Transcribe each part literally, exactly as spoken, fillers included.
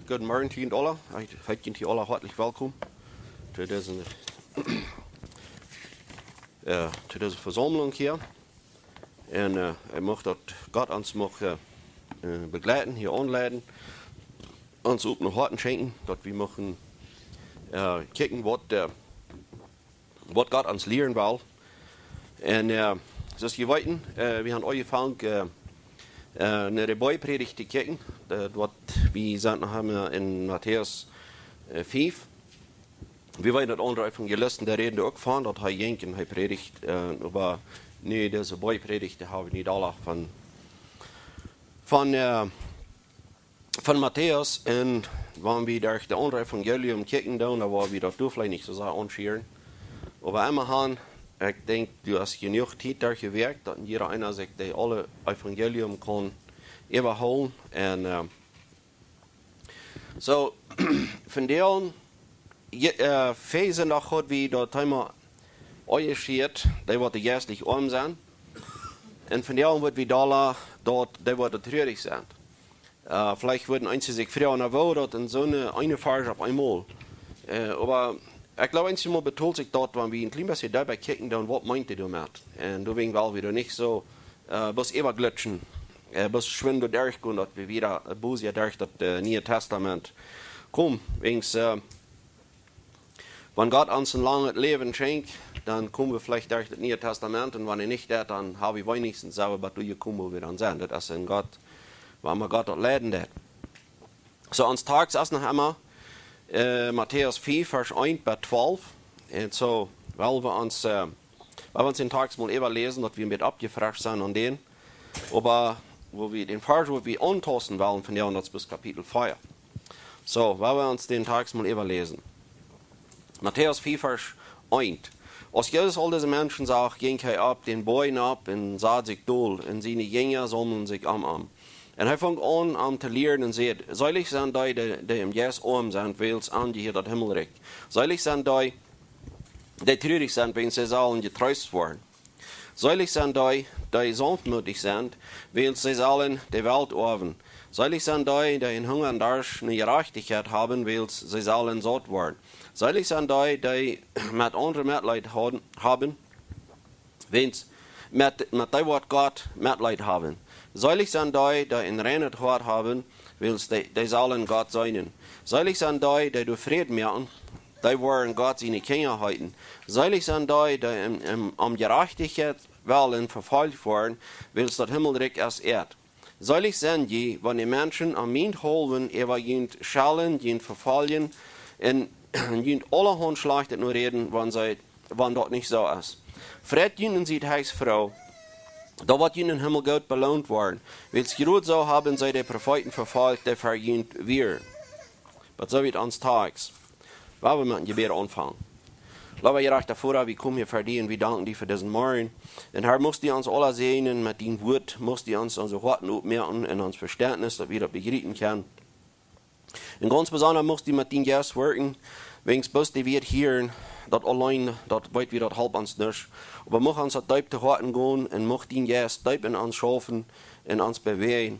Gooden Morjen, Tiet aula. Ekj heet junt aula hoatlich welkom to dise, äh, to dise Vesaumlunk hia. Un, äh, ekj mucht daut Gott ons mucht, äh, äh, bejleiden, hia aunleiden, ons opp noch Hoaten schenkjen, daut wie muchten, äh, kjikjen, waut, äh, waut Gott ons lieren well. Un, äh, soo aus jie weeten, äh, wie haben aunjefongen, äh, äh, no de Boajprädicht to kjikjen. Äh, waut wie sent noch emma en Matäus, äh, fief. Wie weeten, daut aundre Evangelisten, dee räden uk von, daut hee jinkj un hee prädicht, äh, oba nä, dise Boajprädicht, dee hab wie nich aula von, von, äh, von Matäus, un wan wie derch de aundre Evangelium kjikjen doonen, dan woa wie daut doa veleicht nich soo sea aunschieren. Oba emmahan, ekj denkj, du hast jenuach Tiet doa jewirkjt, daut jieda eena sikj de aule Evangelium kaun äwahoolen. Un, äh, soo, vondoag, je-, äh, väa Sindach haud wie daut Thema aunjeschnieden, dee waut jeistlich oam sent. Un vondoag woa wie dolla daut, dee waut truarich sent. Äh, veleicht wudden eenje sikj froagen, na, woo daut en soone eene Varsch opp eemol. Äh, oba ekj jleew, eenjemol betont sikj daut, wan wie een kjlien bät deepa kjikjen, dan waut meent hee doamet? Un doawäajen well wie doa nich soo, äh, bloos äwaglitschen, äh, bloos schwind doa derchgonen, daut wie wada, äh, bloos hia derch daut, äh, Niee Tastament komen. Wäajens, äh, wan Gott ons een langet Läwen schenkjt, dan komen wie veleicht derch daut Niee Tastament, un wan hee nich deit, dan hab wie weenichstens selfst waut doajekomen, wua wie dan sent. Daut es en Gott, wua emma Gott daut leiden deit. Soo, ons Tekst es noch emma, äh, Matäus fief, Varsch eent bat twalf. Un soo, well wie ons, äh, well wie ons dän Tekst mol äwaläsen, daut wie een bät oppjefrescht sent aun dän. Oba woo wie dän Varsch, woo wie auntausten wellen von dän, daut es bat Kapitel vea. Soo, well wie ons dän Tekst mol äwaläsen. Matäus fief, Varsch eent. Aus Jesus aul dise Menschen sach, jinkj hee opp dän Boajch nopp un sad sikj dol, un siene Jinja saumelden sikj om am. Un hee funk aun, an to lieren un säd: Seelich sent dee, dee, dee em Jeist oam sent, wiels an dee hieet daut Himmelrikj. Seelich sent dee, dee truarich sent, wiels see sellen jetreest woaren. Seelich sent dee, dee saunftmootich sent, wiels see sellen de Welt oawen. Seelich sent dee, dee en Hunga un Darscht no Jerajchtichkjeit haben, wiels see sellen saut woaren. Seelich sent dee, dee met aundre Metleet hauden, haben, wiels met, met dee woat Gott Metleet haben. Seelich sent dee, dee een reinet Hoat haben, wiels dee, dee sellen Gott seenen. Seelich sent dee, dee doa Fräd moaken, dee woaren Gott siene Kjinja heeten. Seelich sent dee, dee em, em, om Jerajchtichkjeit wellen vefolcht woaren, wiels daut Himmelrikj es äa. Seelich sent jie, wan de Menschen om mienetwäajen äwa junt schellen, junt vefoljen un junt aulahaunt Schlajchtet noräden, wan see, wan daut nich soo es. Freit junt un siet heechst froo, dan woat junt em Himmel goot beloont woaren, wiels jrod soo haben see de Profeeten vefolcht, dee ver junt wieren. Bat soo wiet ons Tekst. Well wie met een Jebäd aunfangen. Leewa jerajchta Voda, wie komen hia ver die un wie danken die fa disen Morjen. Un Herr, muchst du ons aula säajnen met dien Wuat, muchst du ons onse Hoaten opmoaken un ons Vestentnis, daut wie daut bejriepen kjennen. Un gaunz besonda muchst du met dien Jeist wirkjen, wäajens bloos dee Wieed hieren, daut auleen, daut weet wie, daut halpt ons nuscht. Oba mucht ons daut deep to Hoaten gonen un mucht dien Jeist deep en ons schaufen un ons bewäajen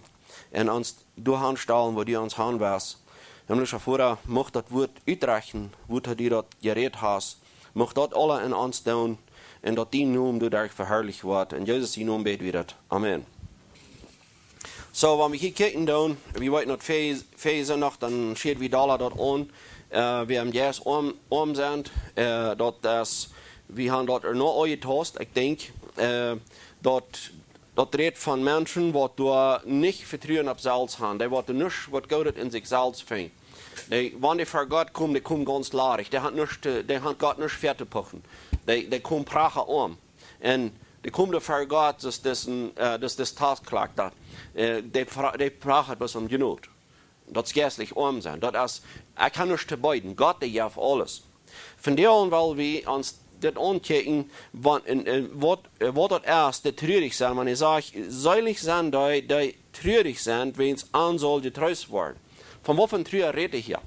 un ons doahan stalen, wua du ons han west. Himmlischa Voda, mucht daut Wuat utrechten, wua du daut jerät hast. Mucht daut aula en ons doonen un daut dien Nomen doaderch veharlicht woat. En Jesus sien Nomen bäd wie daut. Amen. Soo, wan wie hia kjikjen doonen, wie weeten daut väa, väa Sindach, dan schnieden wie doa daut aun, äh, wäa em Jeist oam, oam sent, äh, daut es, wie haben daut ea noch aunjetaust, ekj denkj, äh, daut daut rät von Menschen, waut doa nich Vetruen opp selfst haben. Dee waut nuscht, waut Goodet en sikj selfst finjen. Dee, wan dee ver Gott komen, dee komen gaunz ladich. Dee haben nuscht, äh, dee haben Gott nuscht väatopuchen. Dee, dee komen pracha oam. Un dee komen doa ver Gott, daut es een, äh, daut es Taxklackta. Äh, dee pra-, dee prachat waut om Jnod. Daut es jeistlich oam sennen. Daut es, ekj kaun nuscht to beeden. Gott, dee jeft aules. Vondoag well wie ons dit aunkjikjen, wan, en, en, waut, äh, waut daut es, dee truarich sent. Wan hee sajcht, seelich sent dee, dee truarich sent, wäajens an saul jetreest woaren. Von waut fa Trua rät hee hia?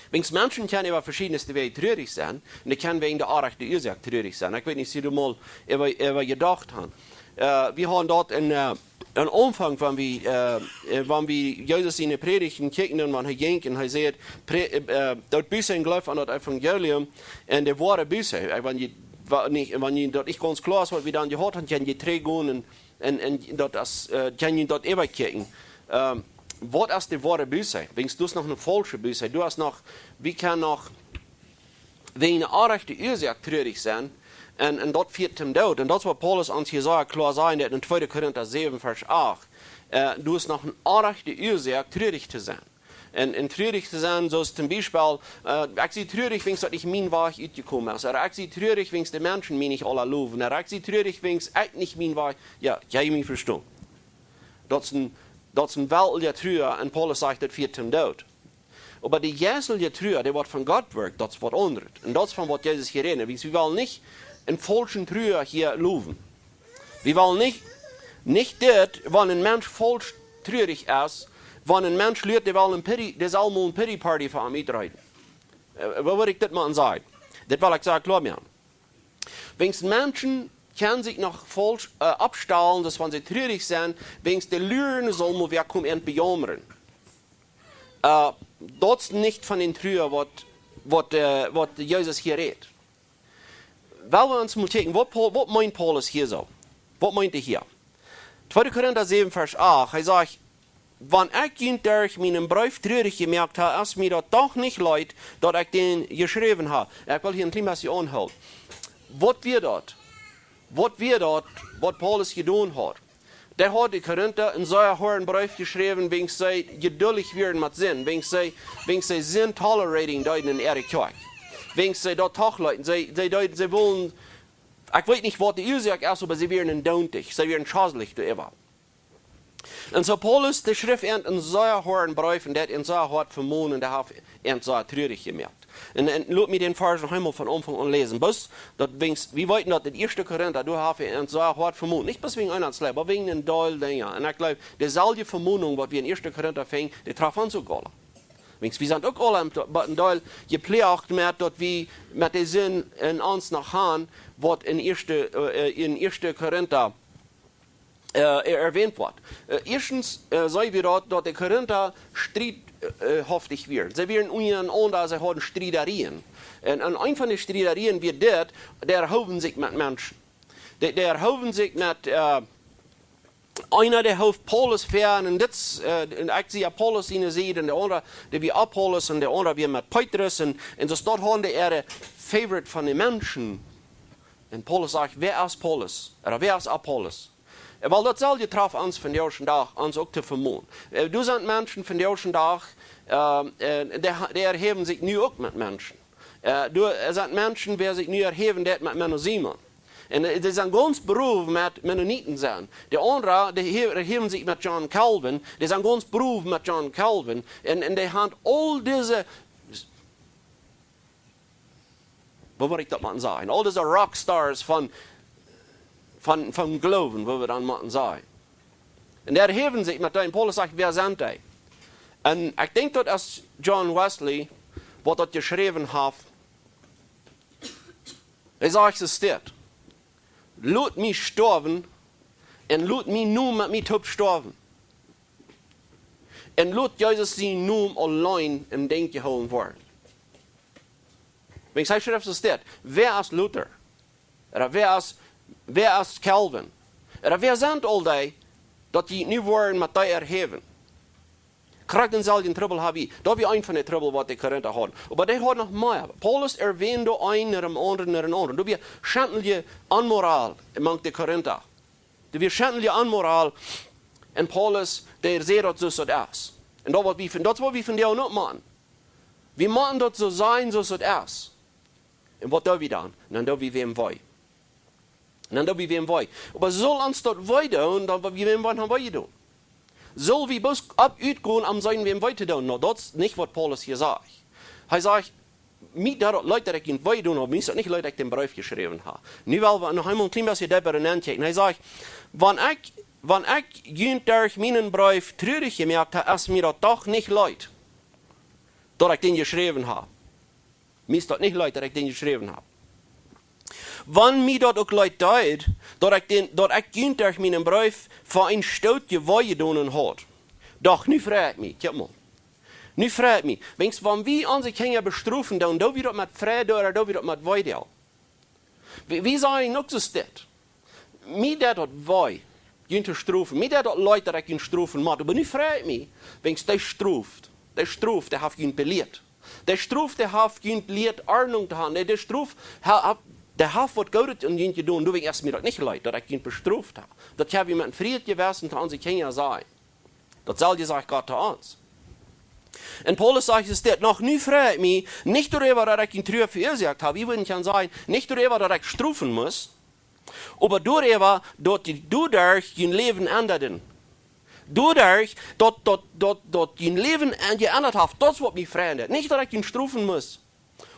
Wäajens Menschen kjennen äwa veschiedne Wäaj truarich sennen, un dee kjennen wäajen de orrajchte Uasoak truarich sennen. Ekj weet nich, aus jie doa mol äwa, äwa jedocht haben. Äh, wie haben daut en, äh, Aum Aunfank, wan wie, äh, äh, wan wie Jesus siene Prädichten kjikjen, dan wan hee jinkj un hee säd, pre-, äh, äh, daut Buße un Gloow aun daut Evangelium un de woare Buße. Äh, wan jie, wa-, nich, wan jie daut nich gaunz kloa es, waut wie dan jehaut haben, kjenn jie trigjgonen un, un, un daut es, äh, kjenn jie daut äwakjikjen. Ähm, waut es de woare Buße? Wiels daut es noch eene faulsche Buße. Daut es noch, wie kjennen noch wäajen eene orrajchte Uasoak trurich sennen, un, un daut fieet toom Doot. Un daut es waut Paulus ons hia soo kloa sajcht en tweede Korinta säwen, Varsch acht. Äh, daut es noch eene orrajchte Uasoak trurich to sennen. Un, un trurich to sennen, soo aus toom Biespel, äh, ekj sie trurich, wiels daut nich mien Wajch utjekomen es. Ooda ekj sie trurich, wiels de Menschen mie nich aula lowen. Ooda ekj sie trurich, wiels ekj nich mien Wajch, jo, jie haben mie vestonen. Daut es een, daut es eene Welt, jo, Trua, un Paulus sajcht, daut fieet toom Doot. Oba de jeistelje Trua, dee waut von Gott woat, daut es waut aundret. Un daut es von waut Jesus hia rät. Wiels wie wellen nich eene faulsche Trua hia lowen. Wie wellen nich, nich dit, wan een Mensch faulsch trurich es, wan een Mensch luat, dee well eene Pity, dee saul mau eene Pity Party fa am utrechten. Äh, woo wudd ekj dit mau sajen? Dit well ekj sajen, kloa moaken. Wiels Menschen kjennen sikj noch faulsch, äh, oppstalen, daut wan see trurich sent, wiels dee luren, saul mau wäa komen un bejaumren. Äh, daut es nich von de Trua, waut, waut, äh, waut Jesus hia rät. Well wie ons mol kjikjen, waut Paul-, waut meent Paulus hia soo? Waut meent hee hia? tweede Korinta säwen, Varsch acht, hee sajcht, wan ekj junt derch mienen Breef trurich jemoakt hab, es mie daut doch nich leet, daut ekj dän jeschräwen hab. Ekj well hia een kjlien bät aunhoolen. Waut wia daut? Waut wia daut, waut Paulus jedonen haud? Dee haud de Korinta een sea hoaden Breef jeschräwen, wiels see jeduldich wieren met Sind, wiels see, wiels see Sind tolerating deeden en äare Kjoakj. Wiels see daut toch leeten, see, see deeden, see wullen, ekj weet nich, waut de Uasoak es, oba see wieren dontich, see wieren schoslich doaräwa. Un soo Paulus, dee schreef an een sea hoaden Breef un daut an sea hoat vemonen un dee haft an sea trurich jemoakt. Un, un lot mie dän Varsch noch eemol von Aunfank aun läsen. Bloos daut, wiels, wie weeten daut en eerste Korinta, doa haft an sea hoat vemonen. Nich bloos wäajen eenen Schlajch, oba wäajen een Deel Dinja. Un ekj jleew, deeselwje Vemonunk, waut wie en eerste Korinta finjen, dee traft ons uk aula. Wiels wie sent uk aula een, een Deel jeploagt met, daut wie met de Sind en ons noch haben, waut en eerste, äh, en eerste Korinta äh, er-, erwähnt woat. Äh, ieeschtens, äh, seenen wie daut, daut de Korinta striedhaftich wieren. See wieren unjarenaunda, see hauden Striederieen. Un, un eent von de Striederieen wia dit, dee erhoowen sikj met Menschen. Dee, dee erhoowen sikj met, äh, eena, dee hoof Paulus väa, un dit, äh, un ekj see Apollos siene Sied, un de aundra, dee wia Apollos, un de aundra wia met Petrus, un, un soo daut hauden dee äare Favorite von de Menschen. Un Paulus sajcht, wäa es Paulus? Ooda wäa es Apollos? Äh, wiels daut selwje traft ons vondoag dän Dach, ons uk to vemonen. Äh, doa sent Menschen vondoag dän Dach, äh, äh, dee ha-, dee erhäwen sikj nu uk met Menschen. Äh, doa, äh, sent Menschen, wäa sikj nu erhäwen deit met Menno Simons. Un, äh, dee sent gaunz brow met Mennoniten sennen. De aundra, dee he-, erhäwen sikj met John Calvin, dee sent gaunz brow met John Calvin. Un, un dee haben aul dise Woo wudd ekj daut motten sajen? Aul dise Rockstars von, von, von Gloowen, woo wie dan motten sajen. Un dee erhäwen sikj met dän, Paulus sajcht, wäa sent dee? Un ekj denkj daut es John Wesley, waut daut jeschräwen haft. Hee sajcht, soo steit: Lot mie stoawen un lot mien Nomen met mie toop stoawen. Un lot Jesus sien Nomen auleen em Denkj jehoolen woaren. Wan ekj schrift, soo steit: Wäa es Luther? Ooda wäa es, wäa es Calvin? Ooda wäa sent aul dee, daut dee nu woaren met dee erhäwen? Krakjt dänselwjen Trubbel hab wie. Daut wia eent von de Trubbel, waut de Korinta hauden. Oba dee hauden noch mea. Paulus erwähnt doa eenen no dän aundren, no dän aundren. Doa wia schendelje Onmoral mank de Korinta. Doa wia schendelje Onmoral. Un Paulus, dee säd daut soo aus daut es. Un daut waut wie von, daut waut wie vondoag uk motten. Wie motten daut soo sajen soo aus daut es. Un waut doo wie dan? Dan doo wie wäm wee. Un dan doo wie wäm wee. Oba saul ons daut wee doonen, dan woa wie wäm wee doonen? Saul wie bloos opp utgonen, om sennen wäm wee to doonen? Nu, daut es nich waut Paulus hia sajcht. Hee sajcht, mie deit daut leet, daut ekj junt wee doo, oba mie es daut nich leet, daut ekj dän Breef jeschräwen hab. Nu well wie noch eemol een kjlien bät deepa nenkjikjen. Hee sajcht, wan ekj, wan ekj junt derch mienen Breef trurich jemoakt hab, es mie daut doch nich leet, daut ekj dän jeschräwen hab. Mie es daut nich leet, daut ekj dän jeschräwen hab. Wan mie daut uk leet deed, daut ekj, dän, daut ekj junt derch mienen Breef fa een Stoot jewee jedonen haud. Doch nu frei ekj mie, kjikj mol. Nu frei ekj mie. Wiels wan wie onse Kjinja bestrofen, dan doo wie daut met Freid ooda doo wie daut met Wee? Wie, wie sajen uk soo dit. Mie deit daut wee, junt to strofen. Mie deit daut leet, daut ekj junt strofen mott. Oba nu frei ekj mie, wiels dee Strof, dee Strof, dee haft junt belieet. Dee Strof, dee haft junt jelieet Ordnunk to han. Dee, dee Strof, ha, ha, dee haft waut Goodet aun junt jedonen. Doawäajen es mie daut nich leet, daut ekj junt bestroft hab. Daut ha wie met een frieet Jewessen to onse Kjinja sajen. Daut selwje sajcht Gott to ons. Un Paulus sajcht es dit: Noch nu frei ekj mie, nich doaräwa, daut ekj junt Trua veuasoakt hab. Wie wudden kjennen sajen, nich doaräwa, daut ekj strofen must, oba doaräwa, daut jie doaderch jun Läwen endaden. Doaderch, daut, daut, daut, daut jun Läwen en-, jeendat haft, daut es waut mie freit. Nich daut ekj junt strofen must,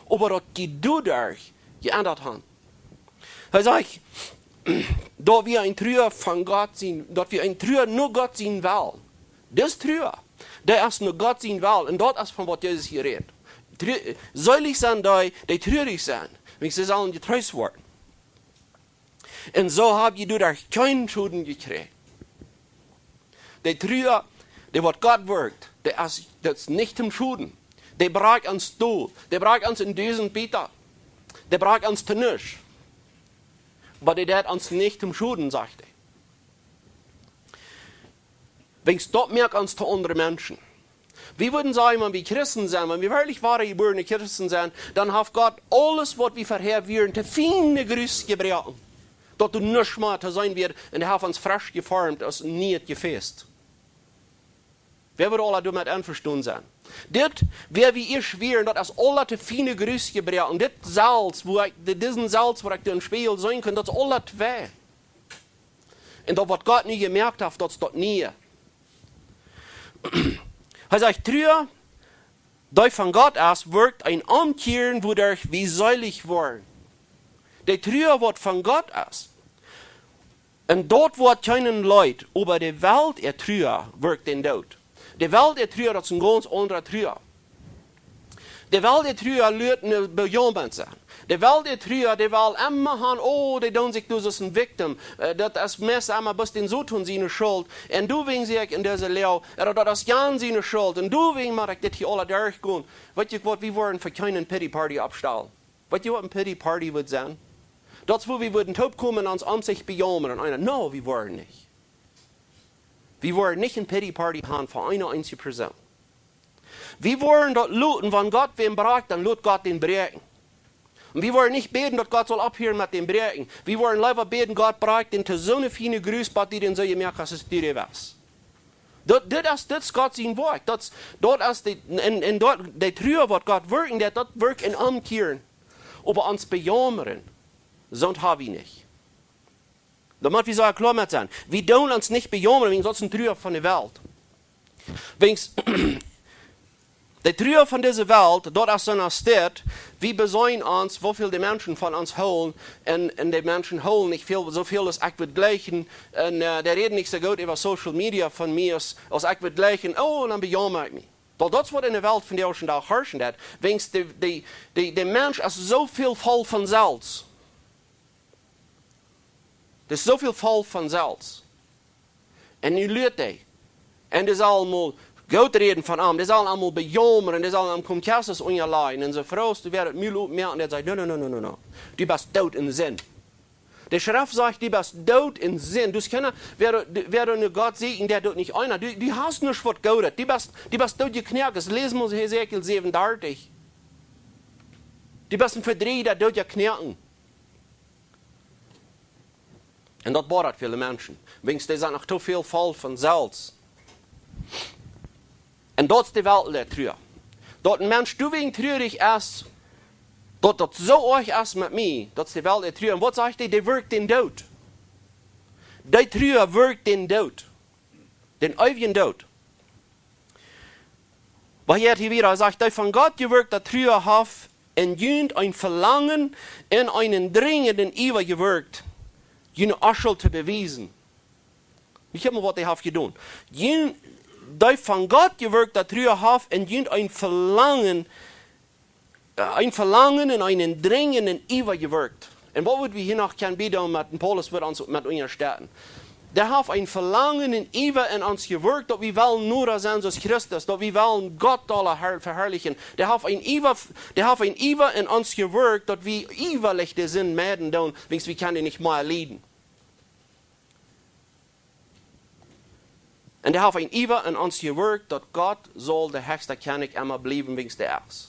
oba daut jie doaderch jeendat han. Hee sajcht, daut wie eene Trua von Gott sent, daut wie eene Trua no Gott sien Well. Dis Trua, dee es no Gott sien Well. Un daut es von waut Jesus hia rät. Tru-, seelich sent dee, dee truarich sent, wiels see sellen jetreest woaren. Un soo hab jie doaderch kjeenen Schoden jekjräajen. Dee Trua, dee waut Gott wirkjt, dee es, daut es nich toom Schoden. Dee brakjt ons doot. Dee brakjt ons en dusent Beta. Dee brakjt ons to nuscht. Oba dee deit ons nich toom Schoden, sajcht hee. Wiels daut moakt ons to aundre Menschen. Wie wudden sajen, wan wie Christen sent, wan wie werkjlich woare jebuarne Christen sent, dan haft Gott aules, waut wie verhäa wieren, to fiene Grus jebroaken. Daut doa nuscht mea to seenen wia, un hee haft ons fresch jeformt aus een nieet Jefäs. Wäa wudd aula doamet envestonen sennen? Dit, wäa wie ieescht wieren, daut es aula to fiene Grus jebroaken. Dit selfst, woo ekj, di-, disen selfst, waut ekj doa em Spieejel seenen kunn, daut es aula twei. Un daut, waut Gott nu jemoakt haft, daut es daut niee. Hee sajcht, Trua, dee von Gott es, wirkjt een Omkjieren, wuaderch wie seelich woaren. Dee Trua, waut von Gott es. Un daut woat kjeenen leet, oba de Welt äa Trua wirkjt dän Doot. De Welt äa Trua, daut es eene gaunz aundre Trua. De Welt äa Trua lat no Bejaumren sennen. De Welt äa Trua, dee well emma han, oh, dee doonen sikj doa aus een victim. Äh, daut es meist emma bloos dän Soton siene Schult. Un doawäajen sie ekj en dise Loag. Ooda daut es Jan siene Schult. Un doawäajen mott ekj dit hia aula derchgonen. Weet jie waut, wie woaren fa kjeenen pity party oppstalen. Weet jie waut eene pity party wudd sennen? Daut es, wua wie wudden toopkomen un ons om sikj bejaumren. Eena, no, wie woaren nich. Wie woaren nich eene pity party han fa eene eensje Persoon. Wie woaren daut loten, wan Gott wäm brakjt, dan lot Gott dän bräakjen. Un wie woaren nich bäden, daut Gott saul opphieren met dän bräakjen. Wie woaren leewa bäden, Gott, brakj dän to soone fiene Grus, bat du dän soo jemoakt hast, aus du dee west. Daut, dit es, dit es Gott sien Woakj. Daut, daut es de, un, un daut, dee Trua, waut Gott wirkjen deit, daut wirkjt een Omkjieren. Oba ons bejaumren, soont ha wie nich. Doa mott wie soo kloa met sennen. Wie doonen ons nich bejaumren, wiels daut es eene Trua von de Welt. Wiels, dee Trua von dise Welt, daut es soo aus dit, wie beseenen ons, woo väl de Menschen von ons hoolen, un, un de Menschen hoolen nich väl, soo väl aus ekj wudd jleichen, un, äh, dee räden nich soo goot äwa Social Media von mie aus, aus ekj wudd jleichen, oh, dan bejaumer ekj mie. Daut, daut es waut en de Welt von de ieeschte Dach harschen deit. Wiels de, de, de, de Mensch es soo väl voll von selfst. Daut es soo väl voll von selfst. Un nu luat hee. Un dee sellen aula goot räden von am. Dee sellen am aula bejaumren. Dee sellen am Komkjesses unjalajen. Un soo froagst du, wäa daut Mul opmoakt, un dee sajcht, no, no, no, no, no, no. Du best doot en Sind. De Schreft sajcht, du best doot en Sind. Du kaust, wäa, wäa no Gott sieekjt, dee deit nich eena. Du, du hast nuscht waut Goodet. Du best, du best doot jeknoakt. Läs mol Hesekiel säwenundartich. Du best een Vedrieejda, doot jeknoakt. Un daut bodat väle Menschen. Wiels dee sent noch too väl voll von selfst. Un daut es de Welt äa Trua. Daut een Mensch doawäajen truarich es, daut daut soo oajch es met mie, daut es de Welt äa Trua. Un waut sajcht hee? Dee wirkjt dän Doot. Dee Trua wirkjt dän Doot. Dän eewjen Doot. Oba hia, hia wada, hee sajcht, dee von Gott jewirkjde Trua haft en junt een Velangen un eenen drinjenden Iewa jewirkjt, june Onschult to bewiesen. Nich emma waut hee haft jedonen. Junt, dee von Gott jewirkjde Trua haft en junt een Velangen, äh, een Velangen un eenen drinjenden Iewa jewirkjt. Un waut wudd wie hia noch kjennen bie doonen met, en Paulus wudd ons met unjastetten? Dee haft een Velangen un Iewa en ons jewirkt, daut wie wellen noda sennen soo aus Christus, daut wie wellen Gott dolla her-, veharlichen. Dee haft een Iewa, dee haft een Iewa en ons jewirkt, daut wie iewalich de Sind meiden doonen, wiels wie kjennen dee nich mea lieden. Un dee haft een Iewa en ons jewirkt, daut Gott saul de hechsta Kjennich emma bliewen, wiels dee es.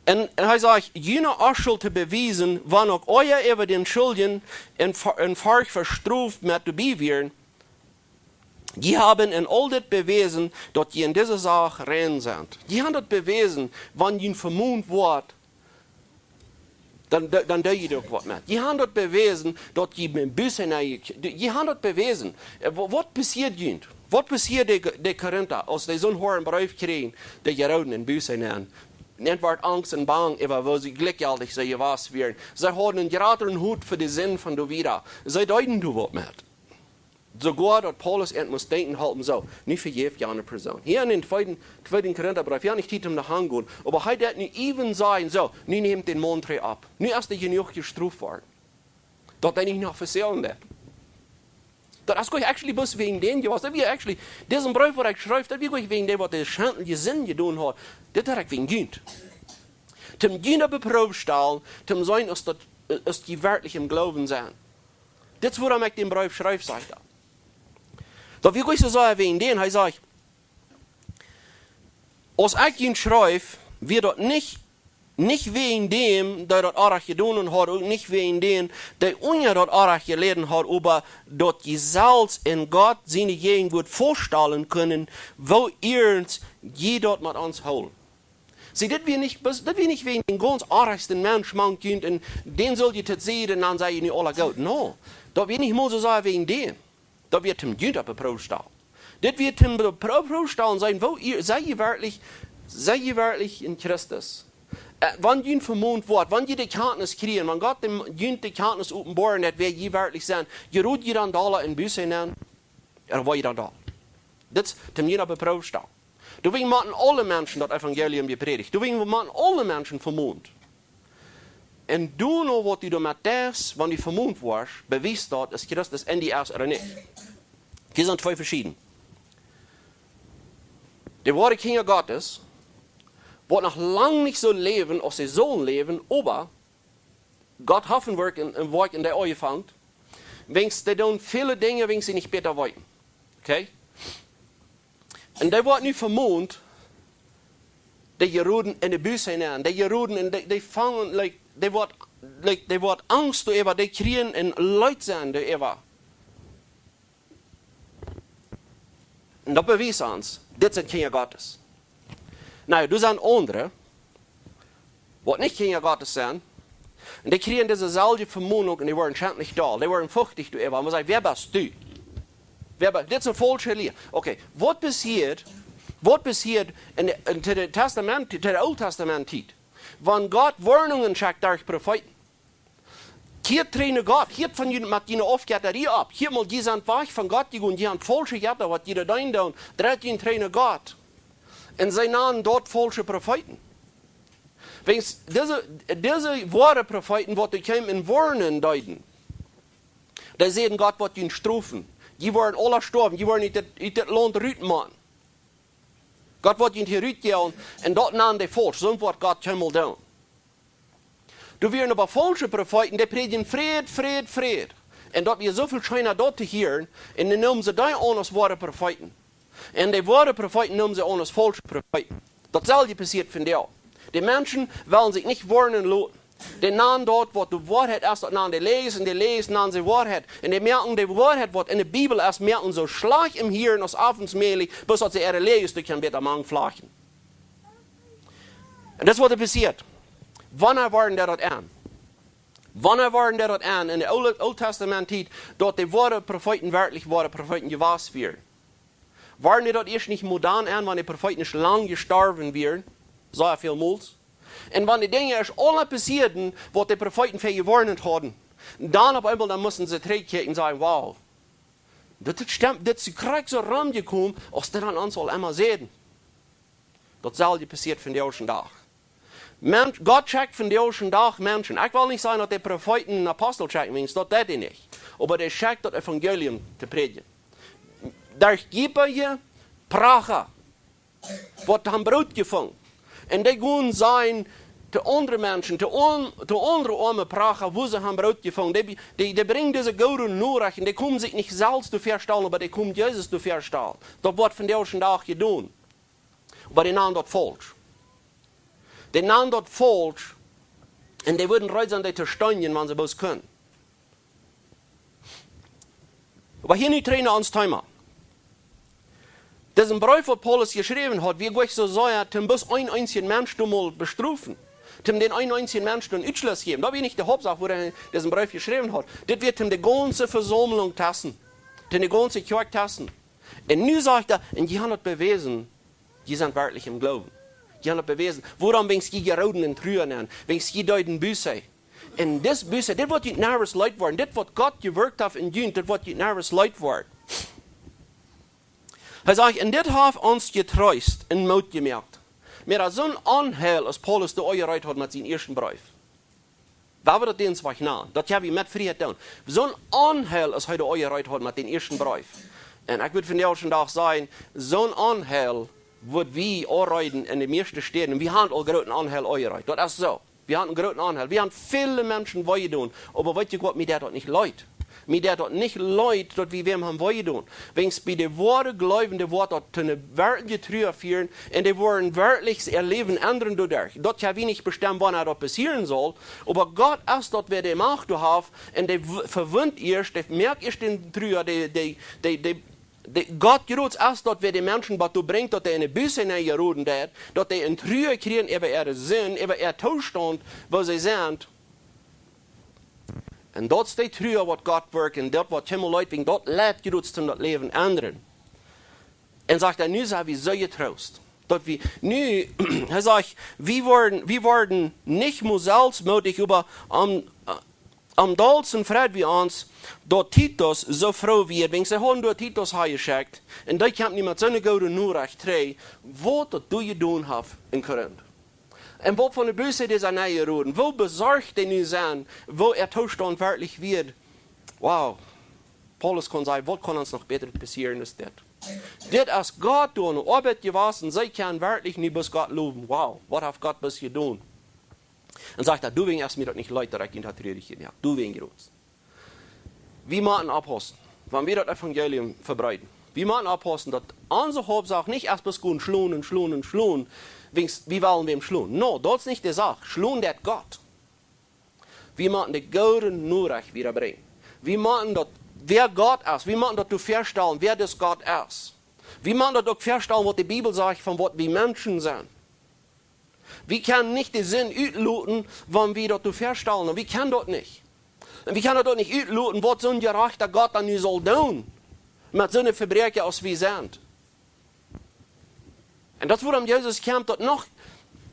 Un, un hee sajcht: "June Onschult to bewiesen, wan uk jie äwa dän Schuldjen un ver-, un Forcht ver Strof met doabie wieren, jie haben en aul dit bewäsen, daut jie en dise Sach rein sent." Jie haben daut bewäsen, wan jie vemont worden, dan, dan, dan doo jie uk waut met. Jie haben daut bewäsen, daut jie met Buße, jie haben daut bewäsen. Äh, wa-, waut passieed junt? Waut passieed de, de Korinta, aus dee soon hoaren Breef kjrieejen, dee jeroden en Buße nenn? Ent wort Angst un Bang, äwa woo see jlikjjeltich see jewast wieren. See hauden een jratren Hut fa de Sind von doa wieda. See deeden doa waut met. Soogoa daut Paulus ent must denkjen halpen, soo, nu vejäft jie aun eene Persoon. Hia en dän tweeden, tweeden Korintabreef, jo, nich Tiet om no Hus gonen, oba hee deit nu even sajen, soo, nu nämt dän Maun trigj opp. Nu es hee jenuach jestroft worden. Daut hee nich noch vesellen deit. Daut es goanich actually bloos wäajen dän jewast. Daut wia actually, disen Breef, waut ekj schreef, daut wia goanich wäajen dän, waut dee schauntliche Sind jedonen haud. Dit haud ekj wäajen junt. Toom junt opp de Proow stalen, toom seenen, aus daut, aus jie werkjlich em Gloowen sent. Dit es wuarom ekj dän Breef schreef, sajcht hee. Daut wia goanich soo sea wäajen dän, hee sajcht, aus ekj junt schreef, wia daut nich, nich wäajen däm, dee daut Orrajcht jedonen haud, uk nich wäajen däm, dee unja daut Orrajcht jeläden haud, oba daut jie selfst en Gott siene Jäajenwuat faststalen kunnen, woo iernst jie daut met ons hoolen. See, dit wia nich, dit wia nich wäajen dän gaunz orrajchsten Mensch mank junt un dän sull jie to Sied un dan sent jie nu aula goot. No, daut wia nich mol soo sea wäajen dän. Daut wia toom junt opp de Proow stalen. Dit wia toom opp de Proow stalen sennen, woo jie, sent jie werkjlich, sent jie werkjlich en Christus? Äh, wan jie vemont worden, wan jie de Kjantnis kjrieen, wan Gott däm, junt de Kjantnis openboaren deit, wäa jie werkjlich sent, jerod jie dan dolla en Buße nenn? Ooda woa jie dan doll? Dit es toom junt opp de Proow stalen. Doawäajen motten aule Menschen daut Evangelium jeprädicht. Doawäajen motten aule Menschen vemonen. Un doano waut du doamet deist, wan du vemonen woascht, bewiest daut, aus Christus en die es ooda nich. Hia sent twee veschiedne. De woare Kjinja Gottes, waut noch lang nich soo läwen, aus see sullen läwen, oba Gott haft een Woakj en, een Woakj en dee aunjefongen, wiels dee doonen väle Dinja, wiels see nich bäta weeten. Okay? Un dee woat nu vemonen, dee jeroden en de Buße nenn, dee jeroden en, dee, dee fangen, like, dee woat, like, dee woat Angst doaräwa, dee kjrieen een Leet sennen doaräwa. Un daut bewiest ons, dit sent Kjinja Gottes. Nu, doa sent aundre, waut nich Kjinja Gottes sent, un dee kjrieen dise selwje Vemonunk un dee woaren schauntlich doll, dee woaren fuchtich doaräwa. Un wie sajen: "Wäa best du? Wäa be-, dit es eene faulsche Lia." Okay, waut passieet, waut passieet en de, en de Testament, de Oole Testament Tiet? Wan Gott Woarnungen schekjt derch Profeeten. Kjieet trigj no Gott, kjieet von junt met june Aufjettarie opp. Kjieet mol, jie sent wajch von Gott jegonen, jie haben faulsche Jetta, waut jie doa deenen doonen, dreit junt trigj no Gott. Un see nanen daut faulsche Profeeten. Wiels dise, dise woare Profeeten, waut doa kjeemen un woarnen deeden, dee säden: "Gott woat junt strofen. Jie woaren aula stoawen, jie woaren ut dit, ut dit Launt rut motten. Gott woat junt hia rutjäwen." Un daut nanen dee faulsch, soo woat Gott kjeenmol doonen. Doa wieren oba faulsche Profeeten, dee prädjen Fräd, Fräd, Fräd. Un daut wia soo väl scheena daut to hieren, un dan neemen see dee aun aus woare Profeeten. Un dee woare Profeeten neemen see aun aus faulsche Profeeten. Daut selwje passieet vondoag. De Menschen wellen sikj nich woarnen loten. Dee nanen daut, waut de Woarheit es, daut nanen dee Läajes, un de Läajes nanen see Woarheit. Un dee moaken de Woarheit, waut en de Bibel es, moaken see soo schlajcht em Hieren aus Aunfänglich, bloos daut see äare Läajes doa kjennen bäta mank flajchten. Un daut es waut doa passieet. Wanea wort daut aun? Wanea wort daut aun? En de Oole, Oole Testament Tiet, daut de woare Profeeten werkjlich woare Profeeten jewast wieren. Wort daut ieescht nich mau dan aun, wan de Profeeten ieescht lang jestorwen wieren, sea väl Mols. Un wan de Dinja ieescht aula passieeden, waut de Profeeten väa jewoarnt hauden, dan opp eemol, dan musten see trigjkjikjen un sajen: "Wow, dit, dit stemt, dit es krakjt soo romjekomen, aus dee aun ons aul emma säden." Daut selwje passieet vondoag dän Dach. Mensch, Gott schekjt vondoag dän Dach Menschen. Ekj well nich sajen, daut de Profeeten un Apostel schekjen, wiels daut deed hee nich. Oba hee schekjt daut Evangelium to prädjen. Derch jiepelje Pracha, waut han Broot jefungen. Un dee gonen sajen to aundre Menschen, to, on, to aundre oame Pracha, woo see han Broot jefungen. Dee, dee, dee brinjen dise goode Norecht un dee komen sikj nich selfst doa väastalen, oba dee komen Jesus doa väastalen. Daut woat vondoag dän Dach jedonen. Oba dee nanen daut faulsch. Dee nanen daut faulsch. Un dee wudden reed sennen, dee to steenjen, wan see bloos kunnen. Oba hia nu trigj no ons Thema. Disen Breef, waut Paulus jeschräwen haud, wia nich soo sea, om bloos een eensjen Mensch doa mol to bestrofen. Om dän een eensjen Mensch een Utschluss jäwen. Daut wia nich de Hauptsach, woo hee disen Breef jeschräwen haud. Dit wia om de gaunze Vesaumlunk testen. Om de gaunze Kjoakj testen. Un nu sajcht hee, un jie han daut bewäsen, jie sent werkjlich em Gloowen. Jie han daut bewäsen. Wuarom? Wiels jie jeroden en Trua, wiels jie deeden Buße. Un dis Buße, dit woat junt nuscht leet woaren. Dit, waut Gott jewirkjt haft en junt, dit woat junt nuscht leet woaren. Hee sajcht, un dit haft ons jetreest un Moot jemoakt. Mea aus soon Aunheil, aus Paulus doa aunjereet haud met sienen ieeschten Breef. Woo woat daut dän Wajch nanen? Daut ha wie met Frieheit doonen. Soon Aunheil, aus hee doa aunjereet haud met dän ieeschten Breef. Un ekj wudd vondoag dän Dach sajen, soon Aunheil woat wie aunreeden en de mieeschte Städen. Wie han aul grooten Aunheil aunjereet. Daut es soo. Wie han een grooten Aunheil. Wie han väle Menschen wee jedonen. Oba weet jie waut, mie deit daut nich leet. Mie deit daut nich leet, daut wie wäm han wee jedonen. Wiels bie de woare Gleubje woat daut to eene werkjliche Trua fieren un dee woaren werkjlich äa Läwen endren doaderch. Daut ha wie nich bestemmt, wanea daut passieren saul, oba Gott es daut, wäa de Macht doa haft un dee w-, vewundt ieescht, dee moakt ieescht dän Trua, dee, dee, dee, dee, dee, Gott jrods es daut, wäa de Menschen bat doa brinjt, daut dee enne Buße nenjeroden woaren, daut dee eene Trua kjrieen äwa äare Sind, äwa äa Toostaunt, woo see sent. Un daut es de Trua, waut Gott wirkjt, un daut woat hee leet, wiels daut leit jrods om daut Läwen endren. Un sajcht hee, nu sent wie soo jetroost. Daut wie, nu, hee sajcht, wie woaren, wie woaren nich mea selfstmootich, oba aum, aum dollsten freid wie ons, daut Titus soo froo wia, wiels see hauden doa Titus hanjeschekjt, un dee kjeem nu met soone goode Norecht trigj, waut daut doa jedonen haft en Korinth. Un waut fa eene Buße dee sent nenjeroden, woo besorcht dee nu sent, woo äa Toostaunt werkjlich wia. Wow. Paulus kunn sajen, waut kaun ons noch bätret passieren aus dit? Dit es Gott derch ne Oabeit jewast, see kjennen werkjlich nu bloos Gott lowen. Wow, waut haft Gott bloos jedonen? Un sajcht hee, doawäajen es mie daut nich leet, daut ekj junt ha trurich jemoakt. Doawäajen jrods. Wie motten oppaussen, wan wie daut Evangelium vebreeden. Wie motten oppaussen, daut onse Hauptsach nich es bloos gonen schlonen un schlonen un schlonen, wiels wie wellen wäm schlonen. No, daut es nich de Sach. Schlonen deit Gott. Wie motten de goode Norecht wiedabrinjen. Wie motten daut, wäa Gott es, wie motten daut doa väastalen, wäa dis Gott es. Wie motten daut uk väastalen, waut de Bibel sajcht von waut wie Menschen sent. Wie kjennen nich de Sind utloten, wan wie daut doa väastalen. Un wie kjennen daut nich. Un wie kjennen daut uk nich utloten, waut soon jerajchta Gott dan nu saul doonen met soone Vebräakja aus wie sent. Un daut es wuarom Jesus kjemt, daut noch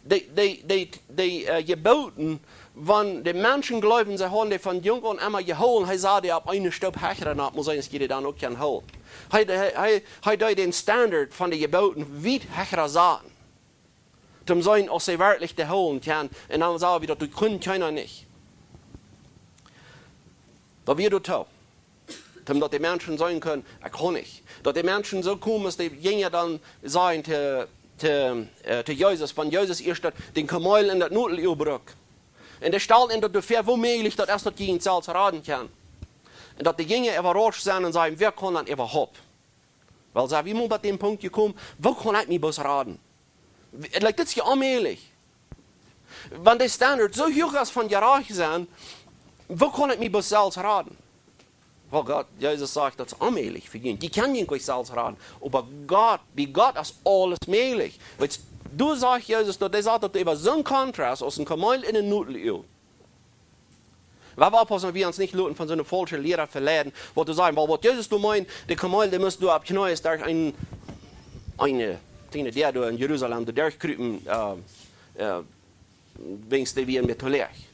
de, de, de, de, äh, Jeboten, wan de Menschen jleewen, see hauden dee von junk aun emma jehoolen, hee sad dee opp eene Stoop hechra opp, mott sennen, daut jie dee dan uk kjennen hoolen. Hee, hee, hee, hee deed dän Standard von de Jeboten wiet hechra saten. Toom seenen, aus see werkjlich dee hoolen kjennen. Un dan saj wie, daut kunn kjeena nich. Daut wia doatoo. Toom daut de Menschen sajen kunnen, ekj kaun nich. Daut de Menschen soo komen, aus de Jinja dan sajen to, to, äh, to Jesus, wan Jesus ieescht daut, dän Kameel en daut Nodel bruak. Un dee stalden am daut doa väa, woo mäajlich daut es, daut jie junt selfst raden kjennen. Un daut de Jinja äwarauscht sent un sajen, wäa kaun dan äwahaupt? Wiels see, wie motten bat dän Punkt jekomen, woo kaun ekj mie bloos raden? Wie, like, dit es je onmäajlich. Wan de Standard soo huach es von jerajcht sennen, woo kaun ekj mie bloos selfst raden? Well, Gott, Jesus sajcht, daut es onmäajlich fa junt. Jie kjennen junt nich selfst raden. Oba Gott, bie Gott es aules mäajlich. Weetst, doa sajcht Jesus, daut hee sajcht, daut äwa soon Kontrast aus een Kameel en een Nodel. Wie wellen oppaussen, daut wie ons nich loten von soone faulsche Liera veleiden, waut to sajen, wiels waut Jesus doa meent, de Kameel, dee mott doa opp Kjnees derch een, eene, eene Däa doa en Jerusalem, doa derchkrupen, äh, äh, wiels dee wieren mea to läach.